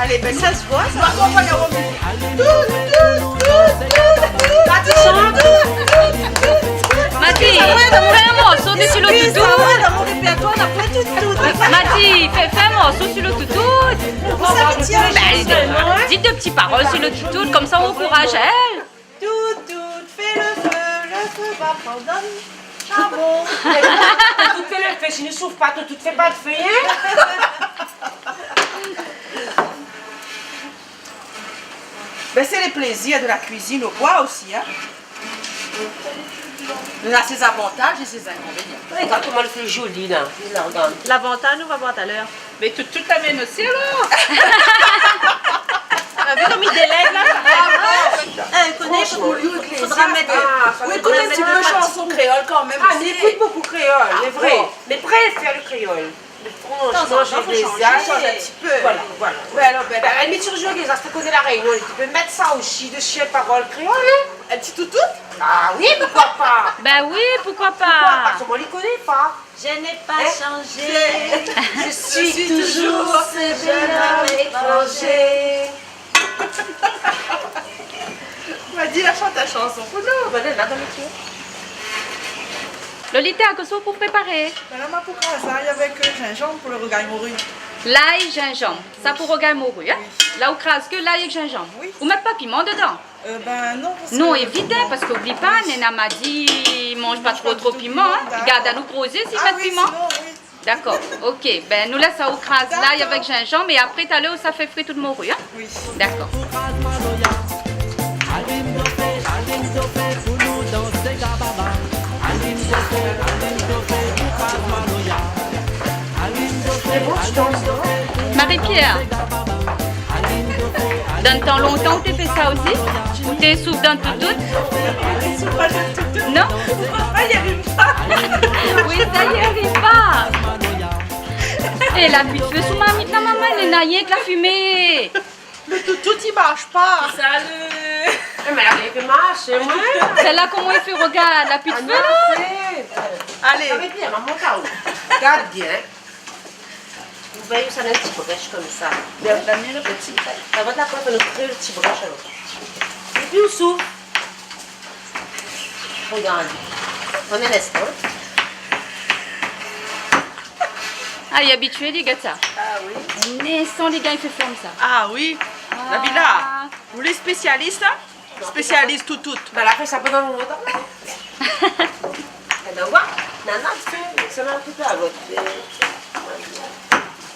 Alé, bin, sa sé koi sa ? Tout, tout, tout, tout. Tout, tout, tout, tout. Mati, fé in morso dési lo Toutout. Mati, fé, fé in morso su lo Toutout. Bin, di dé ti parol su lo Toutout, konmsa ou ankouraz aèl. Toutout, fé lo fé, lo fé va pran dan lo sharbon. Toutout, fé lo fé, si nou souf pa, Toutout, fé pa d'fé, in ? Bin, sé lé plézir de la kuizine o boi osi, in. Néna sé zavantaz é sé zinkonvénian. Regard koman lé zoli, la. Regard. Lavantaz, nou va voir talèr. Mé Toutout, Toutout la mèn osi, alor. Ou la vi konm i délèg, la ? Ah, ouais. Eh, koné, franchement, fodra mèt, ah, fodra mèt in ti pé shanson kréol kan mèm. Ah, mé mi ékout bonpé kréol, sé vré. Ah bon ? Mé préfèr lo kréol. Mé franchement, tanzantan, fo shanzé, shanz in ti pé. Voilà, voilà. Ouais, alor, bin, bin, a la limit, si ou vé, sa, ou koné La Rényon, ou pé mèt sa osi dési in parol kréol, in ? In ti Toutout ? Ah oui, poukoi pa ? Bin oui, poukoi pa ? Poukoi pa ? Koman li koné pa ? Je n'ai pas changé. Je suis toujours ce jeune homme étranger. Ou la di, la shant la shanson pou nou. Voilà, la, dan lo tiyo. Lolita, kosa ou pou préparé ? Bin la, ma pou kraz lay avèk, euh, zinzanm pou lo rougay mori. Lay, zinzanm. Sa pou rougay mori, in ? Oui. La ou kraz ke lay èk zinzanm. Oui. Ou mèt pa piman dedan ? Euh, bin non, parske... Non, évit, in, parske oubli pa, néna Madi manz pa tro, tro piman, in. Gard anou grozé si i mèt piman. Ah oui, sinon, oui. Dakor, OK. Bin, nou lès aou kraz lay avèk zinzanm é apré, talèr, ou sa fé fri out mori, in ? Oui. Dakor. Marie-Pierre, dan tan lontan, ou té fé sa osi ? Ou té souf dan Toutout ? Souf pa dan Toutout. Non ? Ou voi pa, i alim pa. Oui, sa i alim pa. É, la pli d'fé sou marmit la, momon, néna rienk la fimé. Lo Toutout i marsh pa. Sa lo... Eh, mé la, i fé marsh, moin. Sèl-la, koman i fé, regard, la pli d'fé, la. Ah non, sé... Alé. Sa vé dir, momon, ta ou. Gard bien. Ou va fé sa in ti brèsh konmsa. Bien, la mèn lo ti. Sa va, la, pou nou fé lo ti brèsh, alor. Épi ou souf. Regard. Atann in instan. Ah, li lé abitié, li, gard sa. Ah oui. Nésan li gingn fé form sa. Ah oui. Ah. La vi la. Ou lé spésialis, in ? Spésialis Toutout. Bin, la fé sa pandan lontan. É bin, oua, nana, fé, sa va oukipé a lot.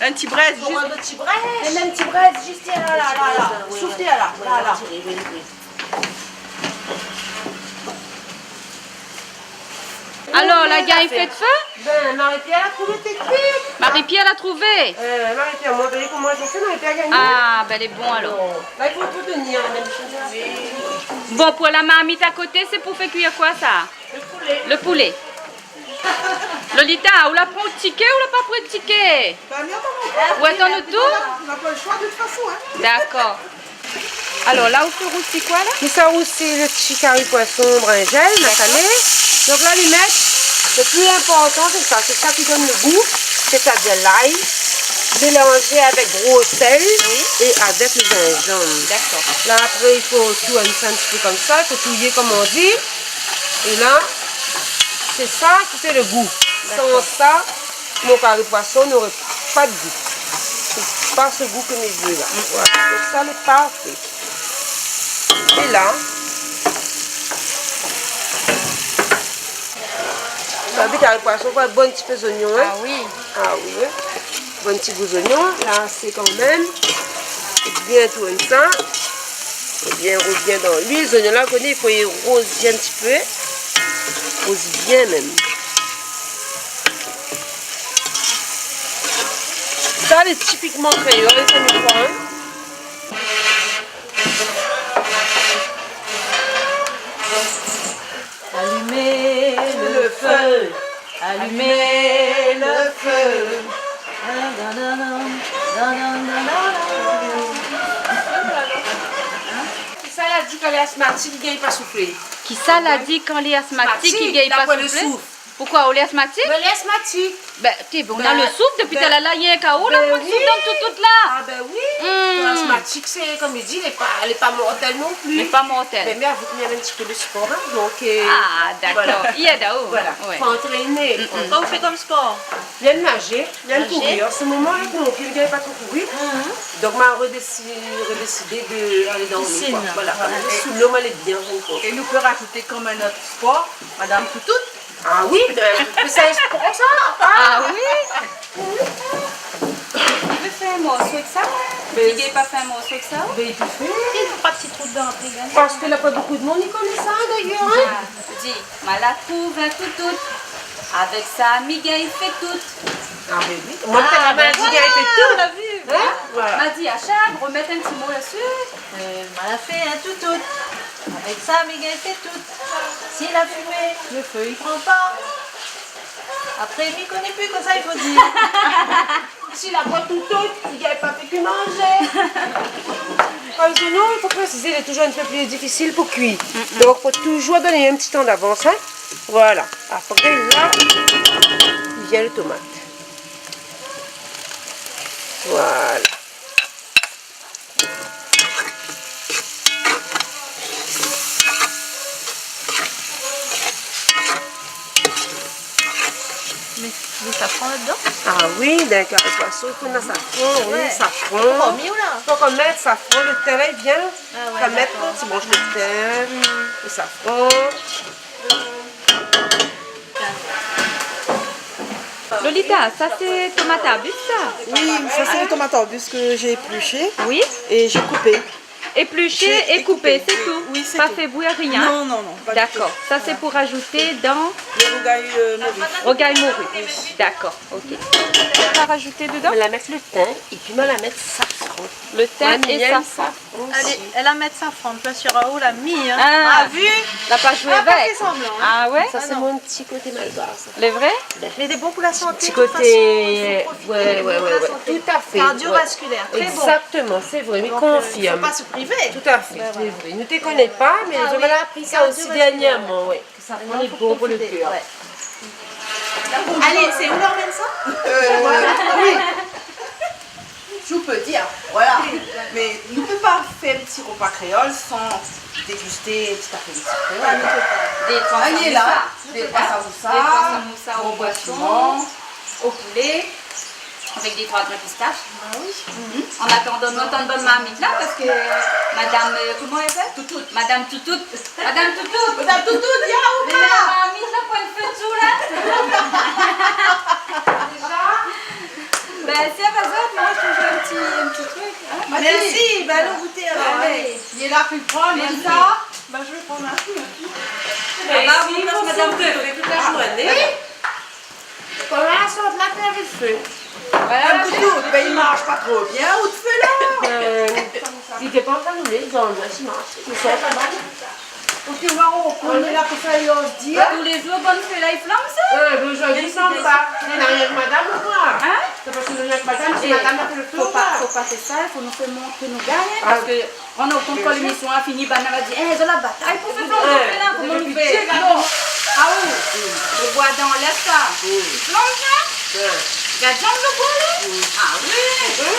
In ti brèsh, zis. Fo in ti brèsh. É mèm ti brèsh, zis, tiens, la, la, la, la. Souf, tiens, la, la, la. Alor, la gingn fé d'fé ? Bin, Marie-Pierre la trouvé téknik. Marie-Pierre la trouvé ? Euh, Marie-Pierre, moin, bin, koman i fé, Marie-Pierre la gingné. Ah, bin, lé bon, alor. Bon. La, i fo soutenir, mèm si... Bon, pou la marmit a koté, sé pou fé kuir koi, sa ? Lo poulé. Lo poulé. Lolita, ou la pran out tiké, ou la pa pran out tiké ? Bin, mi atann ankor. Ou atann aou tour ? Nou na pa lo shoi, de tout fason, in. Dakor. Alor, la, ou fé rousi koi, la ? Mi sa rousi lo ti kari poison brinzèl, masalé. Donk la, li mèt, lo pli inportan, sé sa, sé sa ki donn lo gou, sétadir lay, mélanzé avèk gro sèl é avèk lo zinzanm. Dakor. La, apré, i fo tourn sa in ti pé konmsa, i fo touyé, konm on di. É la, sé sa ki fé lo gou. Dakor. San sa, mon kari poison noré pa d'gou. Sé pa se gou ke mi vé la. Mm. Voilà. Donk sa lé parfé. É la, sa vi kari poison, fo in bon ti pé zoignon, in. Ah oui. Ah oui, in. Bon ti gou zoignon, la, sé kan mèm. Bien tourn sa. Bien rouz bien dan luil. Zoignon la, ou koné, i fo i rouz in ti pé. Rouz bien mèm. Sa lé tipikman kréol, sa nou kroi, in. Allumer le feu, allumer le feu. Kisa la di kan lé asmatik i gingn pa souflé? Kisa la di kan lé asmatik i gingn pa souflé? Asmatik, la pwin le souf. Poukoi, ou lé asmatik? Mé lé asmatik. Bin, té, bin, ou na le souf dopi talèr la, rienk aou la pwin le souf dan toutout la. Ah bin oui. Hmm. Asmatik, sé, kom i di, lé pa, lé pa mortèl non pli. Lé pa mortèl. Mé, mé avèk, mi fé in ti pé de spor, in, donk, euh, voilà. Ah, dakor. I èd aou. Voilà. Ouais. Fo antréné. Mm, mm. Kosa ou fé kom spor? Mi èm nazé, mi èm kourir. An se moman, avèk mon pié, mi gingn pa tro kourir. Mhm. Donk, ma redési-, redésidé de alé dan le pisine. Koi. Voilà. Ouais. Sou lo, ma lé bien, donk. É nou pé rajouté kom in not spor, Madame Toutout. Ah oui, mé, mé sé in spor, sa. Ah oui. Li vé fé in morso èk sa, in? Mé li gingn pa fé in morso èk sa, ou? Mé li pé fé. Li fé troi ti trou dedan, apré, li gingn. Parske na pa bonpé d'moun i koné sa, dayèr, in. Ah, di, ma la trouv in toutout. Avèk sa, mi gingn fé tout. Ah, mé oui. Moin, talèr la, ma di, gingn fé tout. Ah, bin voilà, nou la vi. In? Voilà. Ma di a Chab, romèt in ti mo la dsi. Euh, ma la fé in toutout. Avèk sa, mi gingn fé tout. Si la fimé, le fé i pran pa. Apré, mi koné pi kosa i fo dir. Si la pwin toutout, i gingn pa fé kui manzé. Parske sinon, i fo présizé, lé touzour in pé pli difisil pou kui. Mm, mm. Donk, fo touzour donn in ti tan davans, in. Voilà. Apré, la, i vien le tomat. Voilà. Mé, mé safran ladan? Ah oui, dan in kari poison, fo mèt safran, oui, safran. Ouais. Fo mèt safran, le tin la i vien. Ah ouais, dakor. Fo mèt in ti bransh de tin, le safran. Lolita, sa sé tomat arbis, sa? Oui, ça c'est les tomates arbustes que j'ai épluchées et j'ai coupées. Oui. Épluchées et coupées, c'est tout. Oui, c'est tout. Pa fé bouir rien. Non, non, non, pas du tout. Dakor. Voilà. Sa sé pou rajouté dan le rougail, euh, mori. Rougail mori. Oui. Dakor, ok. Ou va rajouté dedan? Mi la mèt le tin épi mi la mèt safran. Le tin é safran. Moin, mi èm sa. Alé, èl la mèt safran, plas sir aou la mi, in. Ah, la pa zoué avèk. Ah, pa fé sanblan, in. Ah ouais? Sa sé mon ti koté malbar, sa. Lé vré? Bin. Mé lé bon pou la santé, de tout fason, i fo profité. Ti koté, ouais, ouais, ouais, ouais. Lé bon pou la santé. Tout à fait, ouais. Cardiovasculaire, très bon. Exactement, c'est vrai, mi konfirm. Donc, euh, faut pas se priver. Tout à fait, c'est vrai. Ben voilà. Nou té koné pa, mé nou la apri sa osi dernièrman, ouais. Safran lé bon pou le kèr. Ah oui, il faut profiter, ouais. Alé, sé ou la amèn sa? Euh, oui. Si ou pé dir, voilà. Mé nou pé pa fé in ti ropa kréol san dégusté in ti apéritif kréol. Ah, nou pé pa. Dé troi samousa. Alé, la, dé troi samousa, dé troi samousa o poison, o poulé. Avèk dé troi grin pistash. Ba oui. Mhm. An atandan, nou atann bann marmit la, parske madam, euh, koman i apèl? Toutout. Madam Toutout. Madam Toutout. Madam Toutout, ya, ou la? Mé la marmit la, pwin d'fé dsi la. Déza. Bin, si èl va zot, moin, mi manz in ti, in ti truk, in. Merci, bin, alon gouté alor, alé. Alé. Li lé la pou pran, li di sa. Merci. Bin, mi sa pran in pé. Ah ba, si, ou plas madam Toutout. Tout la zourné. Oui. Koman sa, la pèrd le fé? Madam Toutout, bin, i marsh pa tro bien, out fé la. Euh, i dépan kan nou lé dan le marsh, i sort pa mal. Ou pé oir, ou koné la, kosa i oz dir. Tou lé zour, bann fé la, i flanm sa. Euh, bin, zordi, i flanm pa. Sé rienk madam ou koi? In? Sé pa rienk madam, sé madam la fé le fé, koi. É fo pa, fo pa fé sa, fo nou fé mont ke nou gingn, in, parske Kan nou, kan, kan lémisyon la fini, banna va di, "Eh, zot la batay pou fé flanm, fé la, koman nou fé?" Non. Ah oui. Le boi dan lès la. Flanm sa. Gard janm le boi la. Ah oui.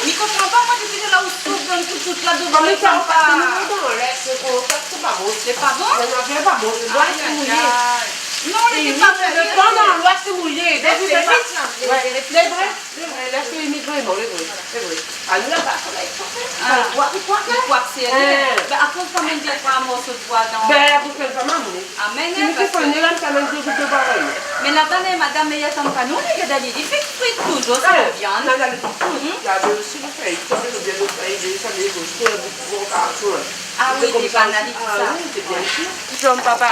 Mi konpran pa, moin, dopi talèr la ou souf dan tout, tout la, dovan, i flanm pa. Kan nou dan lès, sé pa bon. Sé pa bon? Non, non, sé pa bon. Le boi lé mouyé. Ay, ay, ay. Non, lé pa mouyé. Le tan dan lès lé mouyé. Lès lé vit la. Ouais. Lé vré. Lé vré, lès lé vit, vréman, lé vré, lé vré. Ah, nou la pa, fo la, i koi, i koi, i koi, i koi, sé, bin, akoz pa mèt dé troi morso de boi dan? Bin, pou fé sa, maman. Amèn, in, parske si nou té fé, nou té amèn dé bout de boi, oui. Mé la, atann, madam, mé atann pa nou, mé gard ali, li fé frit touzour, sa, la viann. Non, non, lé frit. Hmm? La, mé osi, nou fé, sa, nou vien de fé, sa, lé bout, pou in bout de boi, karton, in. Ah oui, lé bann ali, sa. Ah oui, sé bien sir.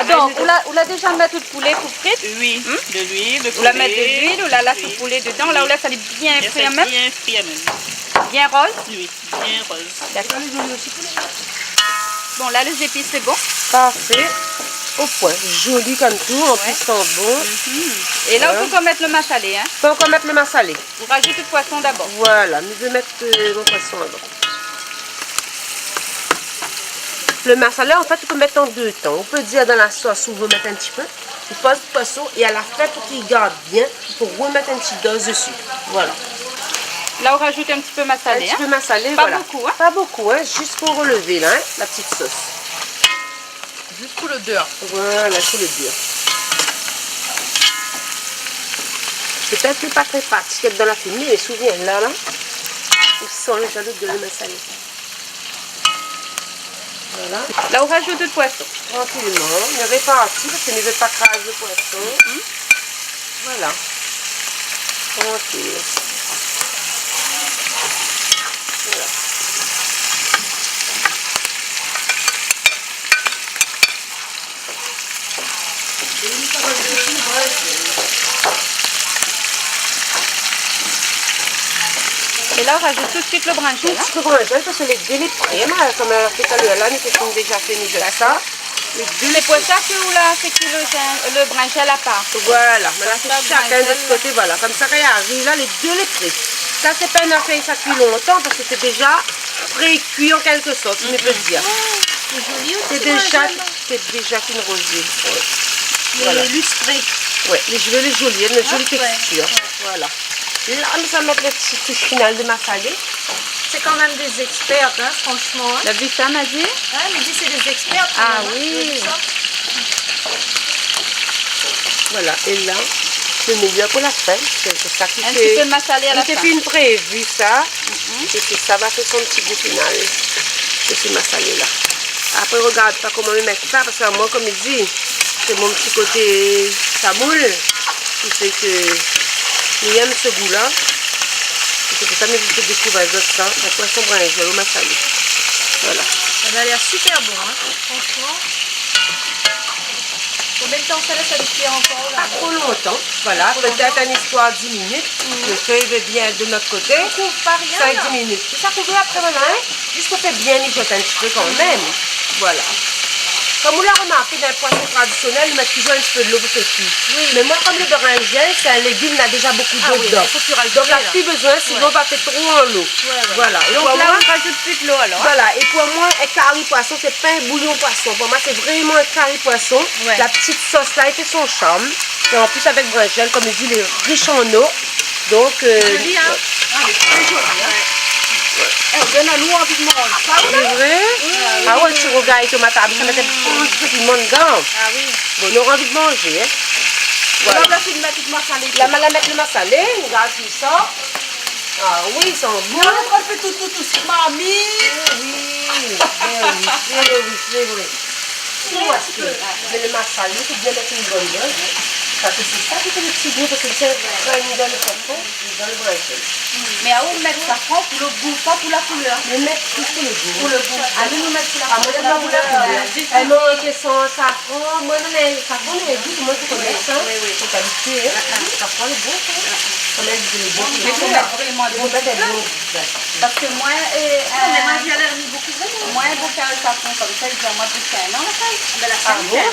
Donk, ou la, ou la déza mèt out poulé pou frir ? Oui, de luil, de poulé. Ou la mèt de luil, ou la las out poulé dedan. La, ou lès ali bien frir mèm. Bien frir mèm. Bien roz ? Oui, bien roz. Dakor. Bon, la, lé zépis, lé bon ? Parfé. O poin. Zoli konm tou, an plis i san bon. É la, ou pé ankor mèt lo masalé, in ? Pé ankor mèt lo masalé. Ou razout out poison dabor. Voilà, mi vé mèt, euh, mon poison dabor. Lo masalé, an fèt, ou pé mèt an dé tan. Ou pé dir dan la sos ou vé mèt in ti pé, ou poz poison é a la fin, pou li gard bien, ou pé romèt in ti doz dési. Voilà. La, ou razout in ti pé masalé, in ? In ti pé masalé, voilà. Pa bokou, in ? Pa bokou, in, zis pou relevé la, in, la ti sos. Zis pou lodèr. Voilà, pou lodèr. Pétèt li lé pa tré pratik èt dan la fimé, mé souvien la, la, ou san déza lodèr lo masalé. Voilà. La, ou razout out poison. Trankilman, mi réparti parske mi vé pa kraz lo poison. Voilà. Trankil. Voilà. É la, ou razout tout suit lo brinzèl, in ? Tout suit lo brinzèl, parske lé dé lé pré, in, konm la fé talèr la, nou té fine déza fé nou zèf sa. Lé dé lé pré. Sé pou sa ke ou la fé kui lo zin-, lo brinzèl apar. Voilà, nou la fé shakinn de son koté, voilà. Konmsa, kan i ariv la, lé dé lé pré. Sa, sé pa in afèr sa kui lontan, parske sé déza pré-kui an kèlke sort, si mi pé dir. Sé zoli osi, sé déza, sé déza fine rozé. Lé lustré. Ouais, lé zoli, lé zoli, in, in zoli tékstir. Voilà. La, nou sa mèt lo ti toush final de masalé. C'est quand même des experts, hein, franchement, hein. La vi sa, Madi ? Hein, mi di, c'est des experts quand même, hein. Ah oui. Voilà, é la, lo méyèr pou la fin, sé, sé sa ki fé. In ti pé masalé a la fin. Li té fine prévi sa. É sé sa va fé son ti gou final. Sé, sé masalé la. Apré, rogard pa koman mi mèt sa, parske moin, konm mi di, sé mon ti koté tamoul ki fé ke mi èm se gou la. É sé pou sa mi fé dékouvèr azot sa, la poison brinzèl o masalé. Voilà. Ça va l'air super bon, hein, franchement. Konbien d'tan sa lès ali kui ankor la ? Pa tro lontan, voilà, pétèt in istoir dis minit. Lo fé i vé bien de nout koté. Ou kouv pa rien la. Sink dis minit. Sa i kouv apré, voilà, in. Zis pou fé bien mijoté in ti pé kanmèm. Voilà. Konm ou la romarké, dan poison tradisionèl, nou mèt touzour in ti pé dolo pou fé kui. Oui. Mé moin, konm lo brinzèl, sé in légim, na déza bokou dolo dedan. Ah oui, fo pi rajouté la. Donk la, pi bezoin, sinon va fé tro anlo. Ouais, ouais. Voilà. É pou moin, donk la, ou razout pi dolo alor, in ? Voilà. É pou moin, in kari poison, sé pa in bouyon poison. Pou moin, sé vréman in kari poison. Ouais. La ti sos la, i fé son sharm. É an plis, avèk brinzèl, konm mi di, lé rish an o. Donk, euh, zoli, in ? Ouais. Ah, lé tré zoli, in ? Ouais. Eh, ou donn anou anvi de manzé. Lé vré ? Ah oui. Ah ouais, ti rougay tomat, ah, sa mèt in ti pé piman dedan. Ah oui. Bon, nou nora anvi de manzé, in ? Voilà. La, la fine mèt tout masalé. La, ma la mèt lo masalé, nou gard sa. Ah oui, i san bon. Non, nou pran tout, tout, tout, tout, mami. Eh oui, eh oui, eh oui, sé vré. Ou oi, mé lo masalé, fo bien mèt in bone doz. Parske sé sa ki fé lo ti gou, parske sa i règne dan lo poison, dan lo brinzèl. Mé aou, ou mèt safran pou lo gou, pa pou la koulèr. Mi mèt tout pou lo gou. Pou lo gou. Ah, nou, nou mèt pou la koulèr. Ah, moin, mi mèt pou la koulèr. Zis lo gou. Eh, non, ke san safran, moin, non, mé safran, mé gou, moin, mi koné sa. Oui, oui. Fo pa abitié, in. Ah, ah. Safran lé bon, sa. Ah, ah. Kan mèm, lé bon. Mé fo mèt vréman in ti pé. Fo mèt in bon. Parske moin, euh, non, mé euh, moin, mi èm bokou, vréman. Moin, bokou safran konmsa, i di amoin, bokou, non, la kaz. Ah bon ?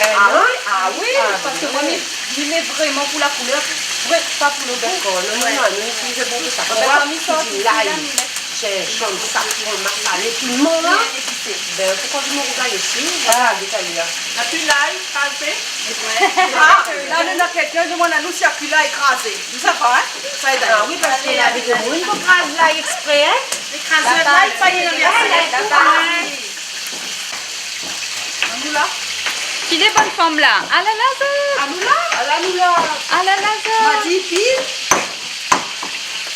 Ah oui, ah oui, ah, parske moin, mi, mi mèt vréman pou la koulèr, vré, pa pou lo gou. Dakor, non, non, non, nou itiliz bokou safran. Bin, parmi sa, tout lay, la, mi mèt zinzanm, safran, masalé, piman, la. Bien épicé. Bin, poukoi mi rogard isi, voilà, détalé, la. Na pi lay krazé. Ah, la, nou na kèlkin i domann anou si na pi lay krazé. Sa va, in ? Sa i èd. Ah oui, parske na dé moun i kraz lay èksprè, in ? Lé krazèr lay, sa i èd. Lay, lay, lay. Anou la. Ki lé bone fanm la ? Ah la la, sa. Anou la. Ah la, nou la. Ah la la, sa. Ma di, pi.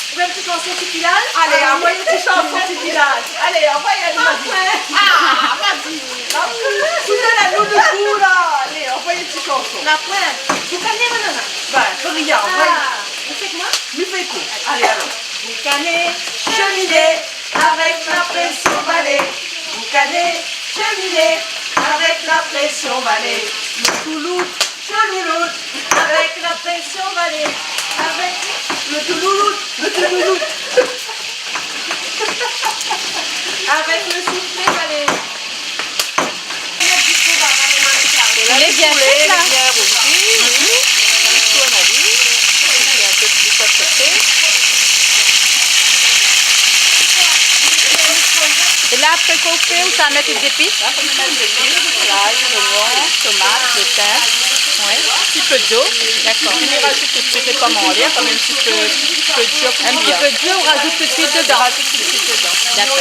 Ou vé in ti shanson ti pilal ? Alé, anvoy in ti shanson ti pilal. Alé, anvoy in ti. Ah, ma di. La, ou la, nou, nou, nou, la. Alé, anvoy in ti shanson. La poin. Boukané, mon nana. Bin, fo rien, anvoy. Ah, ou fé koman ? Mi fé kou. Alé, alor. Boukané, sheminé, avèk ma pèl son balé. Boukané, Terminé. Avèk la présion balé, le touloute, le louloute. Avèk la présion balé, avèk le touloute, le touloute. Avèk le souflé balé. Lé bien fé, la. Lé bien rouzi. Oui. Tourn ali. Mèt in pé d'luil a koté. É la, apré, kosa ou fé, ou sa mèt lé zépis ? La, nou mèt lé zépis, lay, zoignon, tomat, lo tin. Oui. In ti pé d'lo. Dakor. Épi nou razout tout suit lé pom anlèr, kom in ti pé, ti pé dir pou bouyi. In ti pé dir, ou razout tout suit dedan. Ou razout tout suit dedan. Dakor.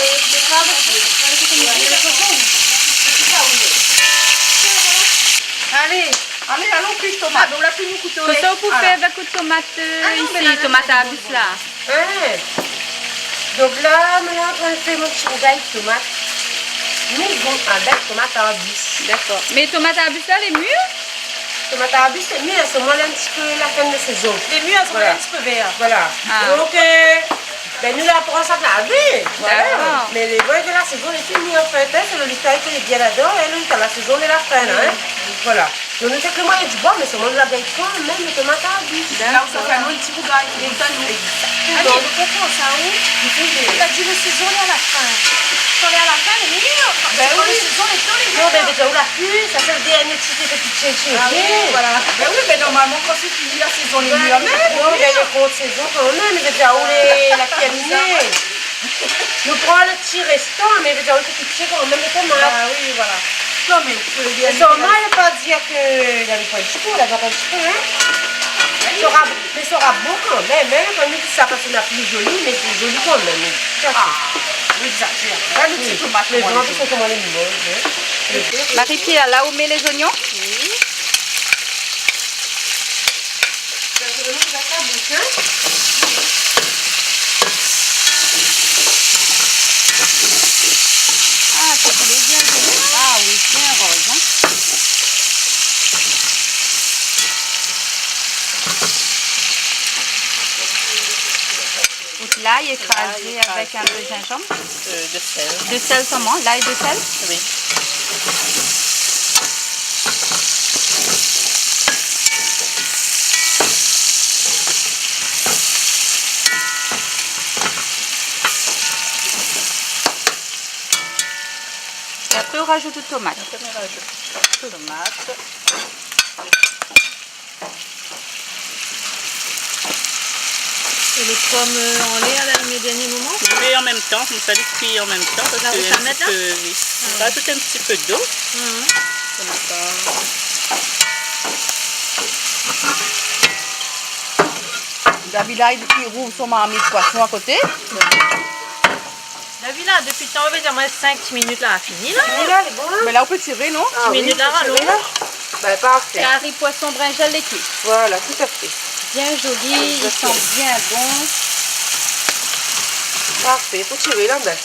Alé, alé, alon kui tomat. Ah, bin, ou la fini kouté. Kosa ou pou fé avèk out tomat, euh, isi, tomat arbis la ? Hein ? Donk la, mi lé antrin fé mon ti rougay tomat. Mizon avèk tomat arbis. Dakor. Mé tomat arbis la, lé mir ? Tomat arbis, lé mir, solman lé in ti pé la fin de sézon. Lé mir, solman lé in ti pé vèr. Voilà. Ah. Donk, euh, bin, nou la pran sa la vi. Voilà. Dakor. Mé lé vré ke la sézon lé fini, an fèt, hein, sé lo lita ki lé bien ladan, é lo lita la sézon lé la fin, hein. Voilà. Donk nou fé ke moiyin di bor, mé solman nou la gingn pran mèm lo tomat arbis. Dakor. La ou sa fé anou in ti rougay, pou gout anou. Exactement. Ah, mé ou konpran sa, ou ? Ou la di lo sézon lé a la fin. Kan lé a la fin, lé mir. Bin oui. Kan lo sézon lé, tout lé mir. Non, mé déza ou la kui, sa sé lo dernié ti, ti, ti, ti, ti. Ah oui, voilà. Bin oui, mé normalman, kan sé fini la sézon, lé mir mèm. Non, mé lé kont sézon kan mèm, mé déza ou lé, la kui bien. Nou pran lo ti réstan, mé déza ou lé kui kan mèm, lo tomat. Ah oui, voilà. Non, mé, euh, bien évidaman. Solman, i fo pa dir ke lavé pa in ti pé, lavé pa in ti pé, hein. Sora, mé sora bon kan mèm, hein. Kan nou di sa, parske nou la fé zoli, mé sé zoli kan mèm, oui. Tout à fait. Ah, ou égzazèr. Gard lo ti tomat, koman lé zoli. Mé vréman, sé koman lé mizon, hein. Marie-Pierre, la ou mèt lé zoignon ? Oui. Ah, sé bien zoli. Ah oui, bien roz, hein. Out lay ékrazé avèk in pé zinzanm. Euh, de sèl. De sèl solman, lay, de sèl ? Oui. É apré, ou razout out tomat. Apré, ou razout tomat. É lé pom, euh, anlèr la, ou mèt dernié moman ? Oui, an mèm tan, konmsa li kui an mèm tan, parske la ou sa mèt la ? Oui. Ah ouais. Razout in ti pé d'lo. Mhm. Konmsa. Davila, li rouv son marmit poison a koté. Davila, dopi tan, ou vé dir amoin sink ti minit la, fini la. Fini la, lé bon la. Mé la, ou pé tiré, non ? Ah oui, minit la, ou pé tiré la. Bin, parfé. Kari poison brinzèl lé kui. Voilà, tout à fait. Bien zoli, i san bien bon. Parfé, fo tiré la, bin.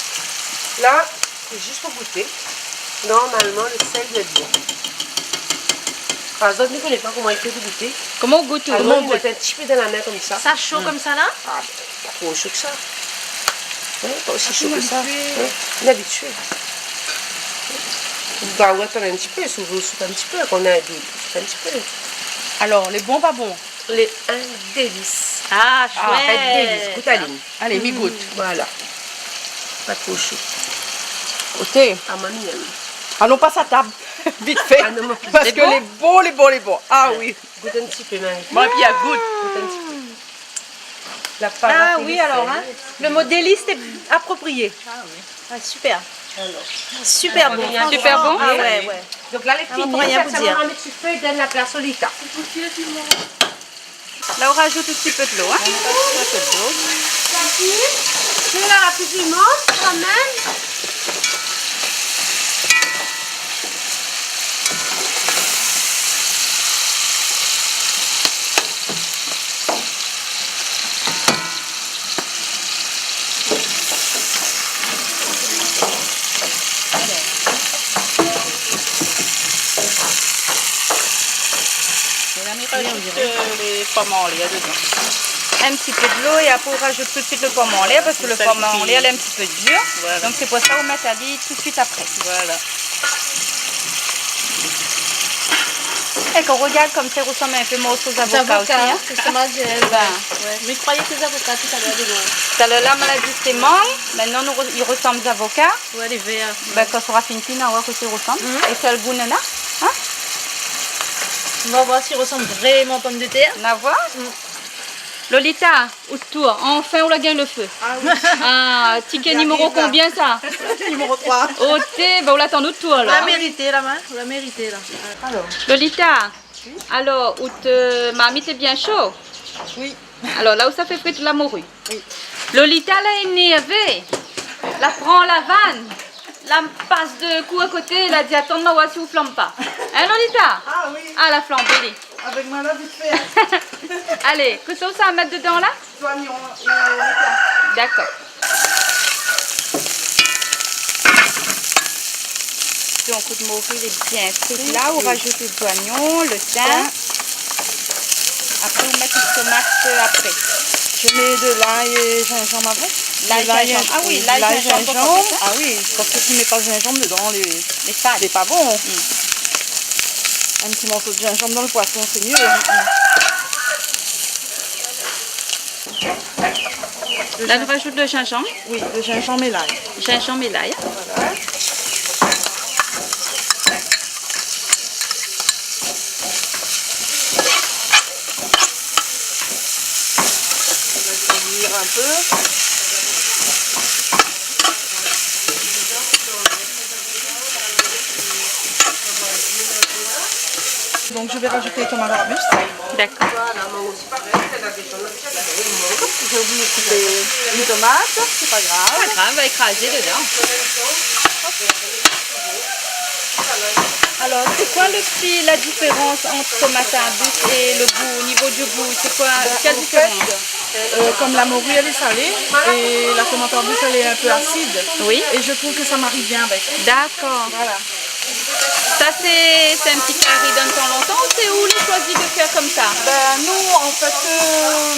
La, sé zis pou gouté. Normalman, lo sèl i doi èt bon. Par égzanp, nou koné pa koman i fé pou gouté. Koman ou gout, ou ? Alor, koman ou gout ? Mèt in ti pé dan la min konmsa. Sa sho konmsa la ? Ah, pa tro sho ke sa. Hein, pa osi sho ke sa. Ah, ou lé abitié. Hein, ou lé abitié. Ou va atann in ti pé, souf, souf in ti pé, kan ou lé dé, souf in ti pé. Alor, lé bon, pa bon ? Lé in délis. Ah, ah, shouèt. In délis. Gout aline. Alé, mi gout. Voilà. Pa tro sho. Gout. Ah, mami, alon pas a tab, vit fé. Ah non, mé parske lé bon, lé bon, lé bon. Ah oui. Gout in ti pé, mami. Bon, épi, a gout. Gout in ti pé. La pa rapé lé sèl. Ah oui, alor, hein, lo mo délis lé aproprié. Ah oui. Ah, super. Alor. Super bon, franchement. Super bon ? Ah ouais, ouais. Donk la, lé fini, sa, sa va mèt su fé, donn la plas o lita. La, ou razout in ti pé d'lo, hein ? In ti pé d'lo. Sa kui, mé la, la kui piman, kan mèm. É la, mi razout, euh, lé pom anlèr dedan. In ti pé d'lo é apré, ou razout tout suit lo pom anlèr, parske lo pom anlèr, lé in ti pé dir. Voilà. Donk, sé pou sa ou mèt ali tout suit apré. Voilà. É kan ou rogard konmsa, i rosanm in pé morso zavoka osi, in. Zavoka, sé sa ma di, ouais. Bin. Ouais. Mi kroiyé sé zavoka talèr, de loin. Talèr la, ma la di sé mang, mintnan nou re-, i rosanm zavoka. Ouais, lé vèr. Bin, kan sora fini, na oir kosa i rosanm. Mhm. É sèl gou nana, in ? Nou va oir si i rosanm vréman pomdetèr. Na oir ? Mm. Lolita, out tour. Anfin, ou la gingn lo fé. Ah oui. Ah, tiké niméro konbien sa ? Niméro troi. Oté, bin, ou la atann out tour, alor. Ou la mérité la, in ? Ou la mérité la. Alor. Lolita, oui, alor, out marmit lé bien sho ? Oui. Alor, la ou sa fé frir la mori. Oui. Lolita la énèrvé. La pran la vann. La pas de kou a koté, la di, atann, ma oir si ou flanm pa. In, Lolita ? Ah oui. Ah, la flanm, alé. Avèk moin la, vit fé. Alé, kosa ou sa mèt dedan la ? Zoignon é lo tin. Dakor. Donk, out mori lé bien fri la, ou rajout zoignon, lo tin. Tin. Apré, ou mèt out tomat, euh, apré. Je mets de l'ail et gingembre avant. L'ail, gingembre. Ah oui, l'ail, gingembre, pourquoi pas, hein ? Ah oui, parce que si on met pas de gingembre dedans, les, lé pa bon. Mm. Un petit morceau de gingembre dans le poisson, c'est mieux, hein. Mm, mm. La, nou rajout lo zinzanm. Oui, lo zinzanm é lay. Zinzanm é lay. Voilà. On va faire bouillir un peu. Donc, je vais rajouter les tomates arbustes. D'accord. J'ai oublié de couper une tomate, c'est pas grave. Pas grave, on va écraser dedans. Alors, c'est quoi le petit, la différence entre tomate arbusque et le goût, au niveau du goût, c'est quoi, quelle différence ? Ben, en fait, euh, comme la morue, elle est salée, et la tomate arbusque, elle est un peu acide. Oui. Et je trouve que ça marie bien avec. D'accord. Voilà. Sa sé, sé in ti kari dann tan lontan, ou sé ou la shoizi de fèr konmsa ? Ben, nou, an fèt, euh,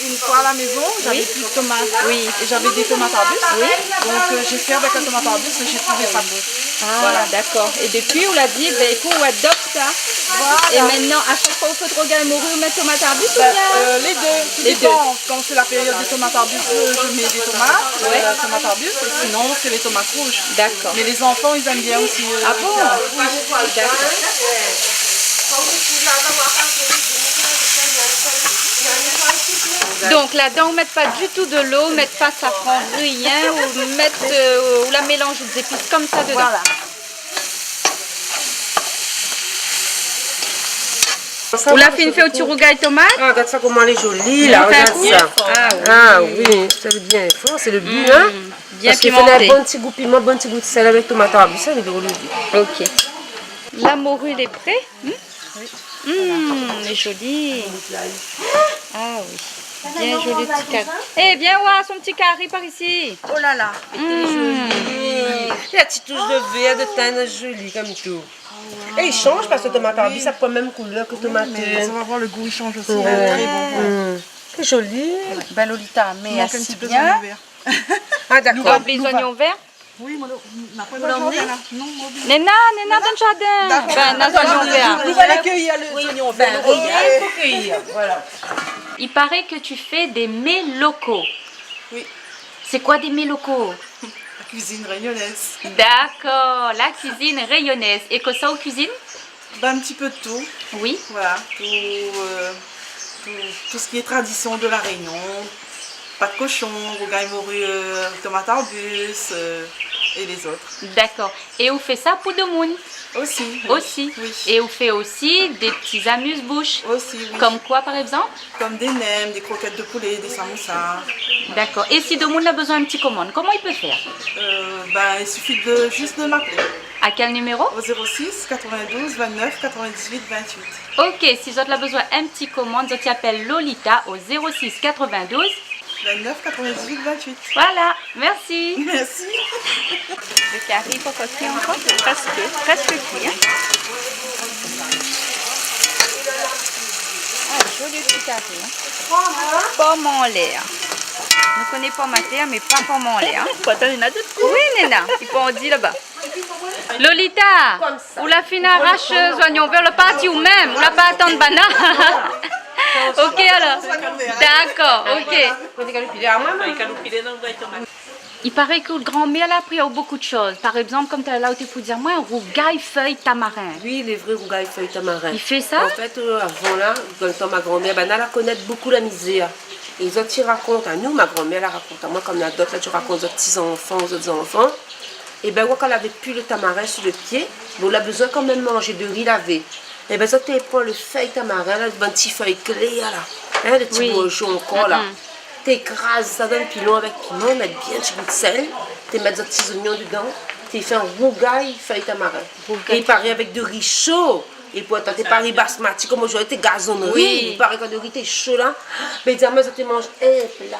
une fois à la maison, j'avais plus de tomates. Oui. Et j'avais des tomates arbustes. Oui. Donc, euh, j'ai fait avec la tomate arbuste et j'ai trouvé ça bon. Ah, voilà. D'accord. É dopi, ou la di, ben, ékout, ou adopt sa. Voilà. É mintnan, a shak foi ou fé out rougay mori, ou mèt tomat arbus, oubien ? Ben, euh, les deux, tout dépend. Les deux. Quand c'est la période des tomates arbustes, je mets des tomates, euh, tomates arbustes, et sinon, c'est les tomates rouges. D'accord. Mais les enfants, ils aiment bien aussi, euh, ça. Ah bon ? Oui. D'accord. Donk, ladan, ou mèt pa ditou de lo, ou mèt pa safran, rien, ou mèt, euh, ou la mélanz out zépis konmsa dedan. Voilà. Ou la fine fé out ti rougay tomat ? Ah, gard sa koman lé zoli, la, gard sa. Ah oui, sa lé bien for, sé le bi, hein. Mm, bien pimanté. Parske i fo in bon ti gou piman, bon ti gou sèl avèk tomat arbis, sa lé drol. Ok. La mori lé pré. Hmm ? Oui. Hmm, lé zoli. Ah oui. Bien zoli ti kari. Eh, vien oir son ti kari par isi. Oh là là, lé zoli. La ti toush de vèr, de tin, zoli konm tou. É i shanz parske tomat arbis, sa pran mèm koulèr ke tomat, euh, oui, mé sa va voir, le gou i shanz osi, lé tré bon. Mm. Lé zoli. Ben, Lolita, mé asi bien. I mank in ti pé zoignon vèr. Ah, dakor. Nou va oubli zoignon vèr. Oui, mé nou na pa zoignon vèr la. Non, nou oubli. Néna, néna dann zardin. Dakor. Ben, na zoignon vèr. Nou va alé kéyir le zoignon vèr. Ben oui, i fo kéyir, voilà. Il paraît que tu fais des mets locaux. Oui. C'est quoi des mets locaux ? La cuisine réunionnaise. D'accord, la cuisine réunionnaise. É kosa ou kuizine ? Ben, un petit peu de tout. Oui. Voilà, tout, euh, tout, tout ce qui est tradition de La Réunion. Pat koshon, rougay mori, euh, tomat arbis, euh, et les autres. D'accord. É ou fé sa pou domoun ? Aussi, oui. Aussi. Oui. É ou fé osi dé ti amuse-bouche. Aussi, oui. Comme quoi, par exemple ? Comme des nems, des croquettes de poulet, des samoussas. D'accord. É si domoun la bezoin in ti komann, koman i pé fèr ? Euh, ben, il suffit de, juste de m'appeler. À quel numéro ? Au zéro six quatre-vingt-douze vingt-neuf quatre-vingt-dix-huit vingt-huit. Ok, si zot la bezoin in ti komann, zot i apèl Lolita au zéro six quatre-vingt-douze vingt-neuf quatre-vingt-dix-huit vingt-huit. Voilà, merci. Merci. Le kari pankor kui ankor, prèsk, prèsk kui, hein. Ah, zoli ti kari, hein. Pom anlèr. Nou koné pom atèr, mé pa pom anlèr, hein. Pourtan néna dot koulèr. Oui, néna. I pé andir laba. Lolita, ou la fine arash, euh, zoignon vèr, ou la parti ou mèm, ou la pa atann banna. Ok, alor. Dakor, ok. I paré ke out granmèr la apri aou bonpé de shoz. Par égzanp, konm talèr la ou té pou dir amoin, rougay fèy tamarin. Oui, lé vré rougay fèy tamarin. I fé sa ? An fèt, euh, avan la, dan le tan ma granmèr, banna la konèt bonpé la mizèr. É zot i rakont anou, ma granmèr la rakont amoin, konm la dot la, té rakont zot ti zanfan, zot zanfan. Ében, oua, kan lavé pi le tamarin si le pié, bon, la bézoin kanmèm manzé de ri lavé. Ében, zot té pran le fèy tamarin la, bann ti fèy klèr la, in, le ti bourjon ankor la. Té kraz sa dan pilon avèk piman, mèt bien ti gou de sèl, té mèt zot ti zoignon dedan, té fé in rougay fèy tamarin. É i paré avèk de ri sho, é pou atann, té pa ri basmati konm zordi, té gazon ri. I paré kan de ri té sho la, mé di amoin, zot té manz in pla.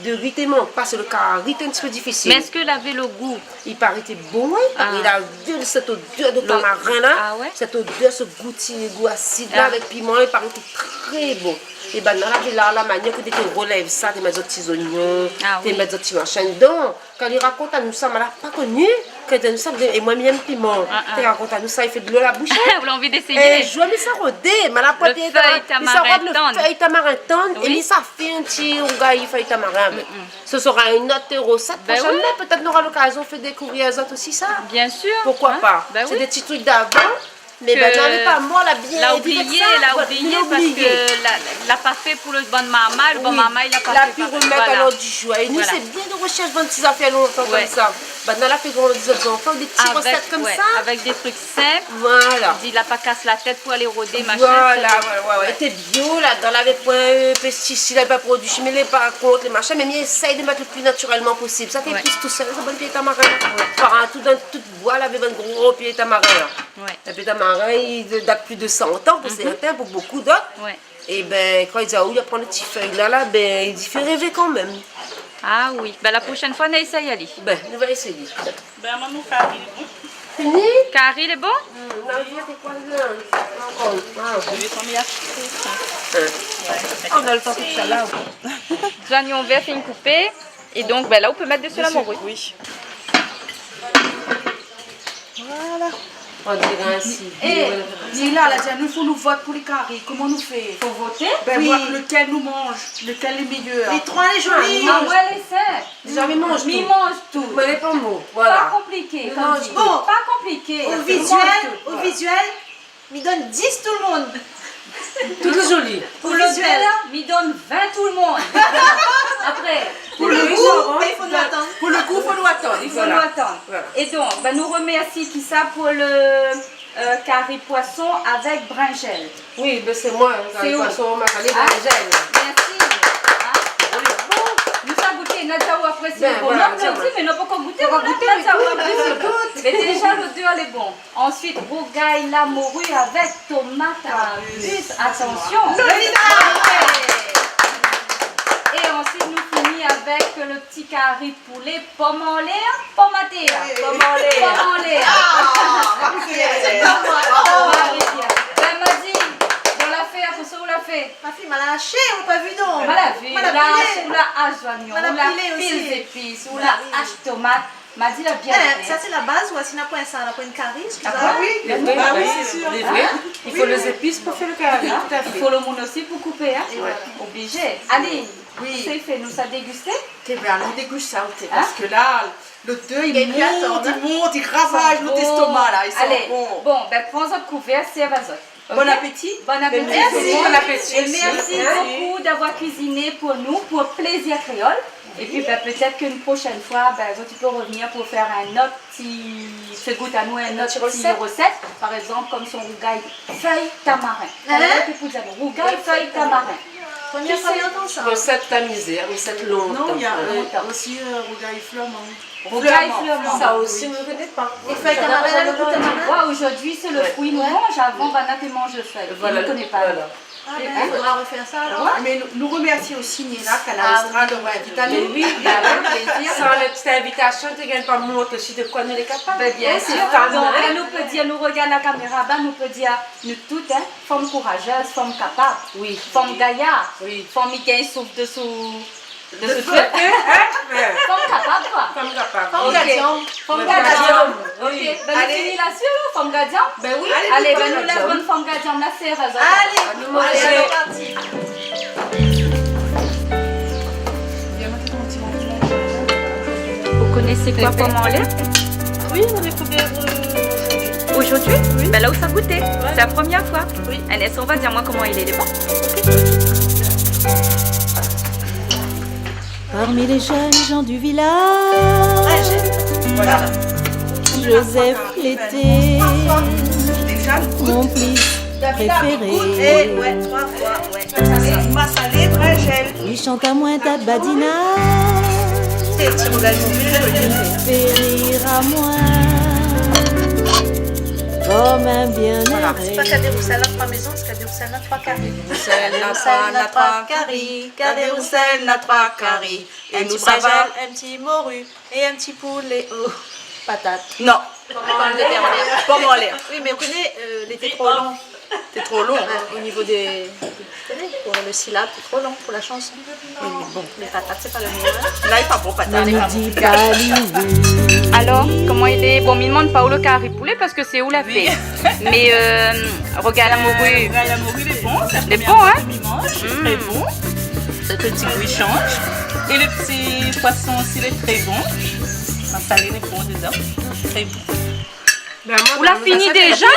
De ri té mank pa, sé le kari té in ti pé difisil. Mé èske lavé le gou ? I paré té bon, oui. I paré lavé sèt odèr de tamarin la. Ah ouais ? Sèt odèr, se gou ti gou asid la, avèk piman la, i paré té trè bon. É banna lavé la, la manièr ke té té rolèv sa, té mèt zot ti zoignon, té mèt zot ti mashin dedan. Kan li rakont anou sa, ma la pa koni. Kan li di anou sa, é moin mi èm piman. Té rakont anou sa, i fé dolo la boush, in. Ou la anvi d'éséyé ? É mi sa rodé, ma la pointé, mi sa rod le fèy tamarin tann, é mi sa fé in ti rougay fèy tamarin avèk. Ce sera une autre recette prochainement. Pétèt nou nora lokazion fé dékouvrir azot osi sa. Bien sûr. Pourquoi pas ? Sé dé ti trik d'avan. Mé banna la pa mor, la bien la oublié, la oublié, parske la, la pa fé pou le bann marmay, le bann marmay la pa fé. La pi remèt à l'ordre du jour. É nou, sé bien de rechèrsh, bann ti zafèr lontan konmsa. Banna la fé grandi zot zanfan, dé ti resèt konmsa. Avèk dé trik sinp. Voilà. Di la pa kas la tèt pou alé rodé, mashin, voilà, voilà. É té bio ladan, lavé poin, euh, pestisid, lavé pa produi shimik, lé pa kont le mashin, mé mi éséy de mèt le pli natirèlman posib. Sa té pous tousèl, sa, bann pié tamarin. Partou dan tout boi lavé bann gro pié tamarin la. Ouais. Épi tamarin, i dat plis de san an pou sèrtin, pou bonpé dot. Ouais. Ében, kan i di aou, i pran le ti fèy la, la, bin, i di, i fé révé kanmèm. Ah oui. Bin, la proshèn foi, nou éséy alé. Bin, nou va éséyé. Bin, maman, mon kari lé bon. Fini ? Kari lé bon ? Hmm, non, sé koi sa ? Ankor. Ah. Je vais combien ? Ah. Ouais. On a le temps pour ça, là. Zoignon vèr fine koupé. É donk, bin la, ou pé mèt desi la mori. Oui. Voilà. On diré insi. É, li la, la di anou, fo nou vot pou le kari. Koman nou fé ? Fo voté ? Bin, oui. Voir lekèl nou manz, lekèl lé méyèr. Lé troi lé zoli. Ah, moin lé sinp. Déza, mi manz tout. Mi manz tout. Moin lé pa mor. Voilà. Pa konpliké, konm di. Bon. Pa konpliké. Au visuel, au visuel, mi donn dis tout le monde. Tout lé zoli. Pou le visuel, mi donn vin tout le monde. Apré, pou le gou, mé i fo nou atann. Pou le gou, fo nou atann. I fo nou atann. Voilà. É donk, bin, nou remèrsi kisa pou le, euh, kari poisson avèk brinzèl. Oui, bin, sé moin, in, kari poisson, masalé brinzèl. Mèrsi. In ? Nou sa gouté, nou sa aou apré si lé bon. Bin, voilà, nou aplodi, mé nou la pankor gouté, nou la aplodi. Mé déza, lodèr lé bon. Ansuit, rougay la mori avèk tomat arbus. Atansion. Lolita. É ansuit, nou fini avèk le ti kari poulé pom anlèr, pom atèr. Pom anlèr. Pom anlèr. Ah, Marie-Pierre. Marie-Pierre. Bin, ma di, ou la fé, apré sa, ou la fé. Ma fiy, ma la ashé, ou la pa vi, non ? Ma la vi, ou la ashé, ou la ash zoignon, ou la pil zépis, ou la ash tomat. Ma di la bien fé. Sa sé la baz, ou si na poin sa, na poin kari, eskizé. Ah oui, oui, oui, sé sir. Lé vré. I fo lé zépis pou fé le kari, tout à fait. I fo le moun osi pou koupé, in. Oblizé. Alé, sé fé, nou sa dégusté ? Té bien, nou dégust sa, ok, parske la, lodèr i mont, i mont, i ravaz nout lestoma la, i san bon. Alé, bon, bin, pran zot kouvèr, sèrv azot. Ok ? Bon apéti. Bon apéti tout le monde. Mèrsi. Bon apéti. Et merci beaucoup d'avoir cuisiné pour nous, pour Plaisir Créole. Et puis, ben, peut-être qu'une prochaine fois, ben, zot i pé revenir pour faire un autre petit, fé gout anou in ot ti resèt. Par exemple, comme son rougay fèy tamarin. Hein ? Rougay fèy tamarin. Première fois mi antann sa. Resèt la mizèr, resèt lontan. Non, il y a, euh, aussi, euh, rougay flaman. Rougay flaman. Sa osi, mi koné pa. É fèy tamarin, la, le gou tamarin. Ouais, aujourd'hui, c'est le fruit nou manz. Avan, banna té manz le fèy. Voilà, nou koné pa. Voilà. Ah ben, il faudra refaire ça, alors. Mé nou, nou remèrsi osi Nina, Kanal Austral, d'avoir invit anou. Ah oui, ben oui, avec plaisir. San la ti invitasion, té gingn pa mont osi de koi nou lé kapab. Ben, bien sûr. Donk, la, nou pé dir, nou rogard la kaméra, ben, nou pé dir, nou tout, hein, fanm kourajez, fanm kapab, fanm gayar, fanm i gingn souf desou, desou le fé. Fanm kapab, koi. Fanm kapab. Fanm gadianm. Fanm gadianm. Bin, nou fini la si, alor, fanm gadian ? Bin oui. Alé, bin, nou lès bann fanm gadian la sèrv azot. Alé, alé, alor, parti. Vous connaissez quoi, pomme en l'air ? Oui, on a découvert, euh, aujourd'hui. Aujourd'hui ? Oui. Bin la ou sa gouté. Ouais. C'est la première fois. Oui. Ernest, on va dire, moi, comment il est, il est bon ? Parmi les jeunes gens du village, Joseph l'était mon plis préféré. Li shant amoin in ta badinaz, li fé rir amoin konm in bien-éré. Voilà, sé pa Cadet-Roussel, la troi maison, sé Cadet-Roussel, la troi kari. Cadet-Roussel, la troi kari. Cadet-Roussel, la troi kari. É nou sava. In ti brinzèl, in ti mori é in ti poulé o patat. Non. Pomme en l'air. Pomme en l'air. Oui, mé ou koné, euh, lété tro lon. Lété tro lon. Ouais, au niveau des, vous savez, pour le syllabe, c'est trop long pour la chanson. Oui, mé bon. Les patates, c'est pas le mot, hein. La, lé pa bon, patat. Mé mi di pa li oui. Alor, koman i lé ? Bon, mi demann pa ou lo kari poulé parske sé ou la fé. Oui. Mé, euh, rougay la mori. Euh, rougay la mori, lé bon, sé la promièr foi ke mi manz, lé tré bon. Mm. Sa fé in ti gou i shanj. É lo ti poison osi, lé tré bon. Masalé lé bon dedan. Tré bon. Bin, moin, ou la fini déza ?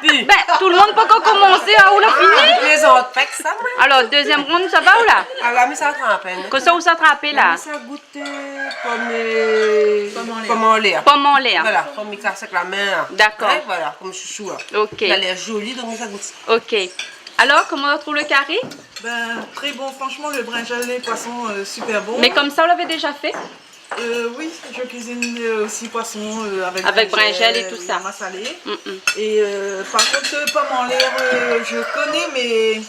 Bin, tout lo moun pankor komansé, hein, ou la fini ? Ah, mi plézant pa èk sa, moin. Alor, dézièm round, sa va ou la ? Ah la, mi sa trap, hein. Kosa ou sa trapé la ? Mi sa gout, euh, pomme, euh, pomme en l'air. Pomme en l'air. Voilà, konm mi kas èk la min, hein. D'accord. Hein, voilà, konm shoushou, hein. Ok. Lé zoli, donk mi sa gout sa. Ok. Alor, koman ou trouv lo kari ? Bin, tré bon. Franchement, le brinjèl, les poissons, euh, super bon. Mé konmsa, ou lavé déza fé ? Euh, oui, je cuisine, euh, aussi poisson, euh, avec brinjèl é tout sa. Avèk brinjèl é masalé. Mm, mm. Et, euh, par contre, euh, pomme en l'air, euh, je connais, mais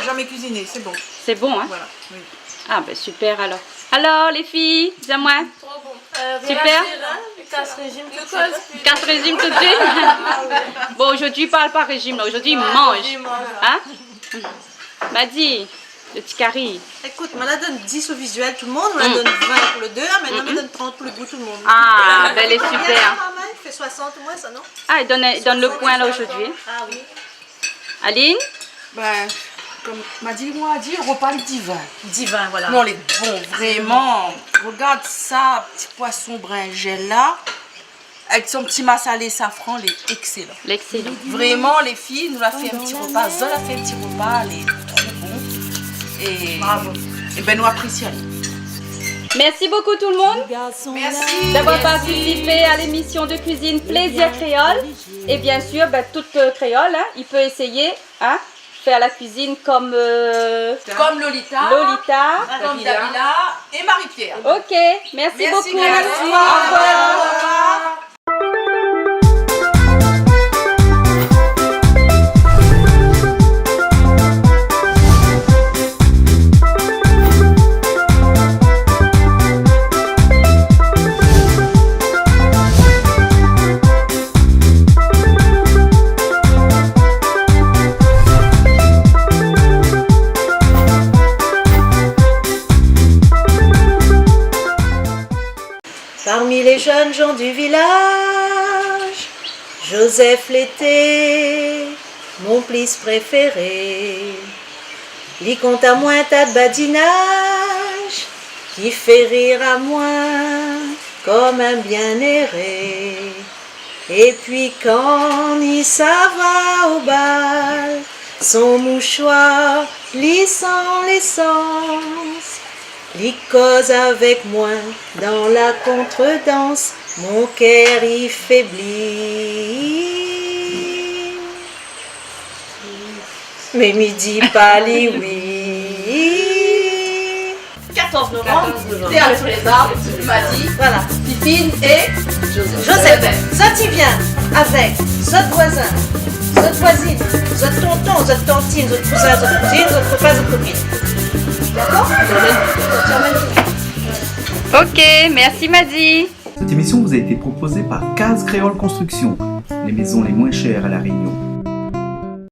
jamais cuisiné. C'est bon. C'est bon, hein ? Voilà, oui. Ah, bin, super, alor. Alor, les filles, dis-moi. Trop bon. Euh, rien à dire, hein. Super. Casse régime tout de suite. Casse régime tout de suite. Bon, aujourd'hui, parle pas régime, là. Aujourd'hui, il mange. Aujourd'hui, il mange. Hein ? Madi, lo ti kari. Ékout, moin la donn dis o vizuèl, tout lo moun, moin la donn vin pou lo dé, hein, mintnan mi donn trant pou lo gou, tout lo moun. Ah, bin, lé super. Moin, moin, i fé soisant, moin, sa, non ? Ah, i donn, i donn lo poin la zordi. Ah oui. Aline ? Bin, konm Madi la di, lo ropa lé divin. Divin, voilà. Non, lé bon, vréman. Rogard sa, ti poison brinjèl la. Avèk son ti masalé safran, lé éksélan. Lé éksélan. Vréman, les filles, nou la fé in ti ropa, zot la fé in ti ropa, lé tro bon. É, bravo. É bin, nou apresié. Merci beaucoup tout le monde. Merci. D'avoir participé à l'émission de cuisine Plaisir Créole. Et bien sûr, bin, tout, euh, kréol, hein, i pé éséyé, hein, faire la cuisine comme, euh, comme Lolita, Lolita, comme Davila et Marie-Pierre. Ok, merci beaucoup. Merci, Gaëlle. Au revoir. Au revoir. Parmi les jeunes gens du village, Joseph l'était mon plis préféré. Li kont amoin in ta badinaz ki fé rir amoin konm in bien-éré. Épi kan li sava o bal, son moushwar li san lésans. Li koz avèk moin dan la kontredans, mon kèr i fébli. Mé mi di pa li oui. Quatorze novembre, quatorze novembre. Théâtre sous les arbres, Madi, voilà, Fifine et Joseph. Joseph. Zot i vien avèk zot voizin, zot voizine, zot tonton, zot tantine, zot kouzin, zot kouzine, zot kopin, zot kopine. D'accord ? Ok, merci Madi. Cette émission vous a été proposée par Case Créole Construction, les maisons les moins chères à La Réunion.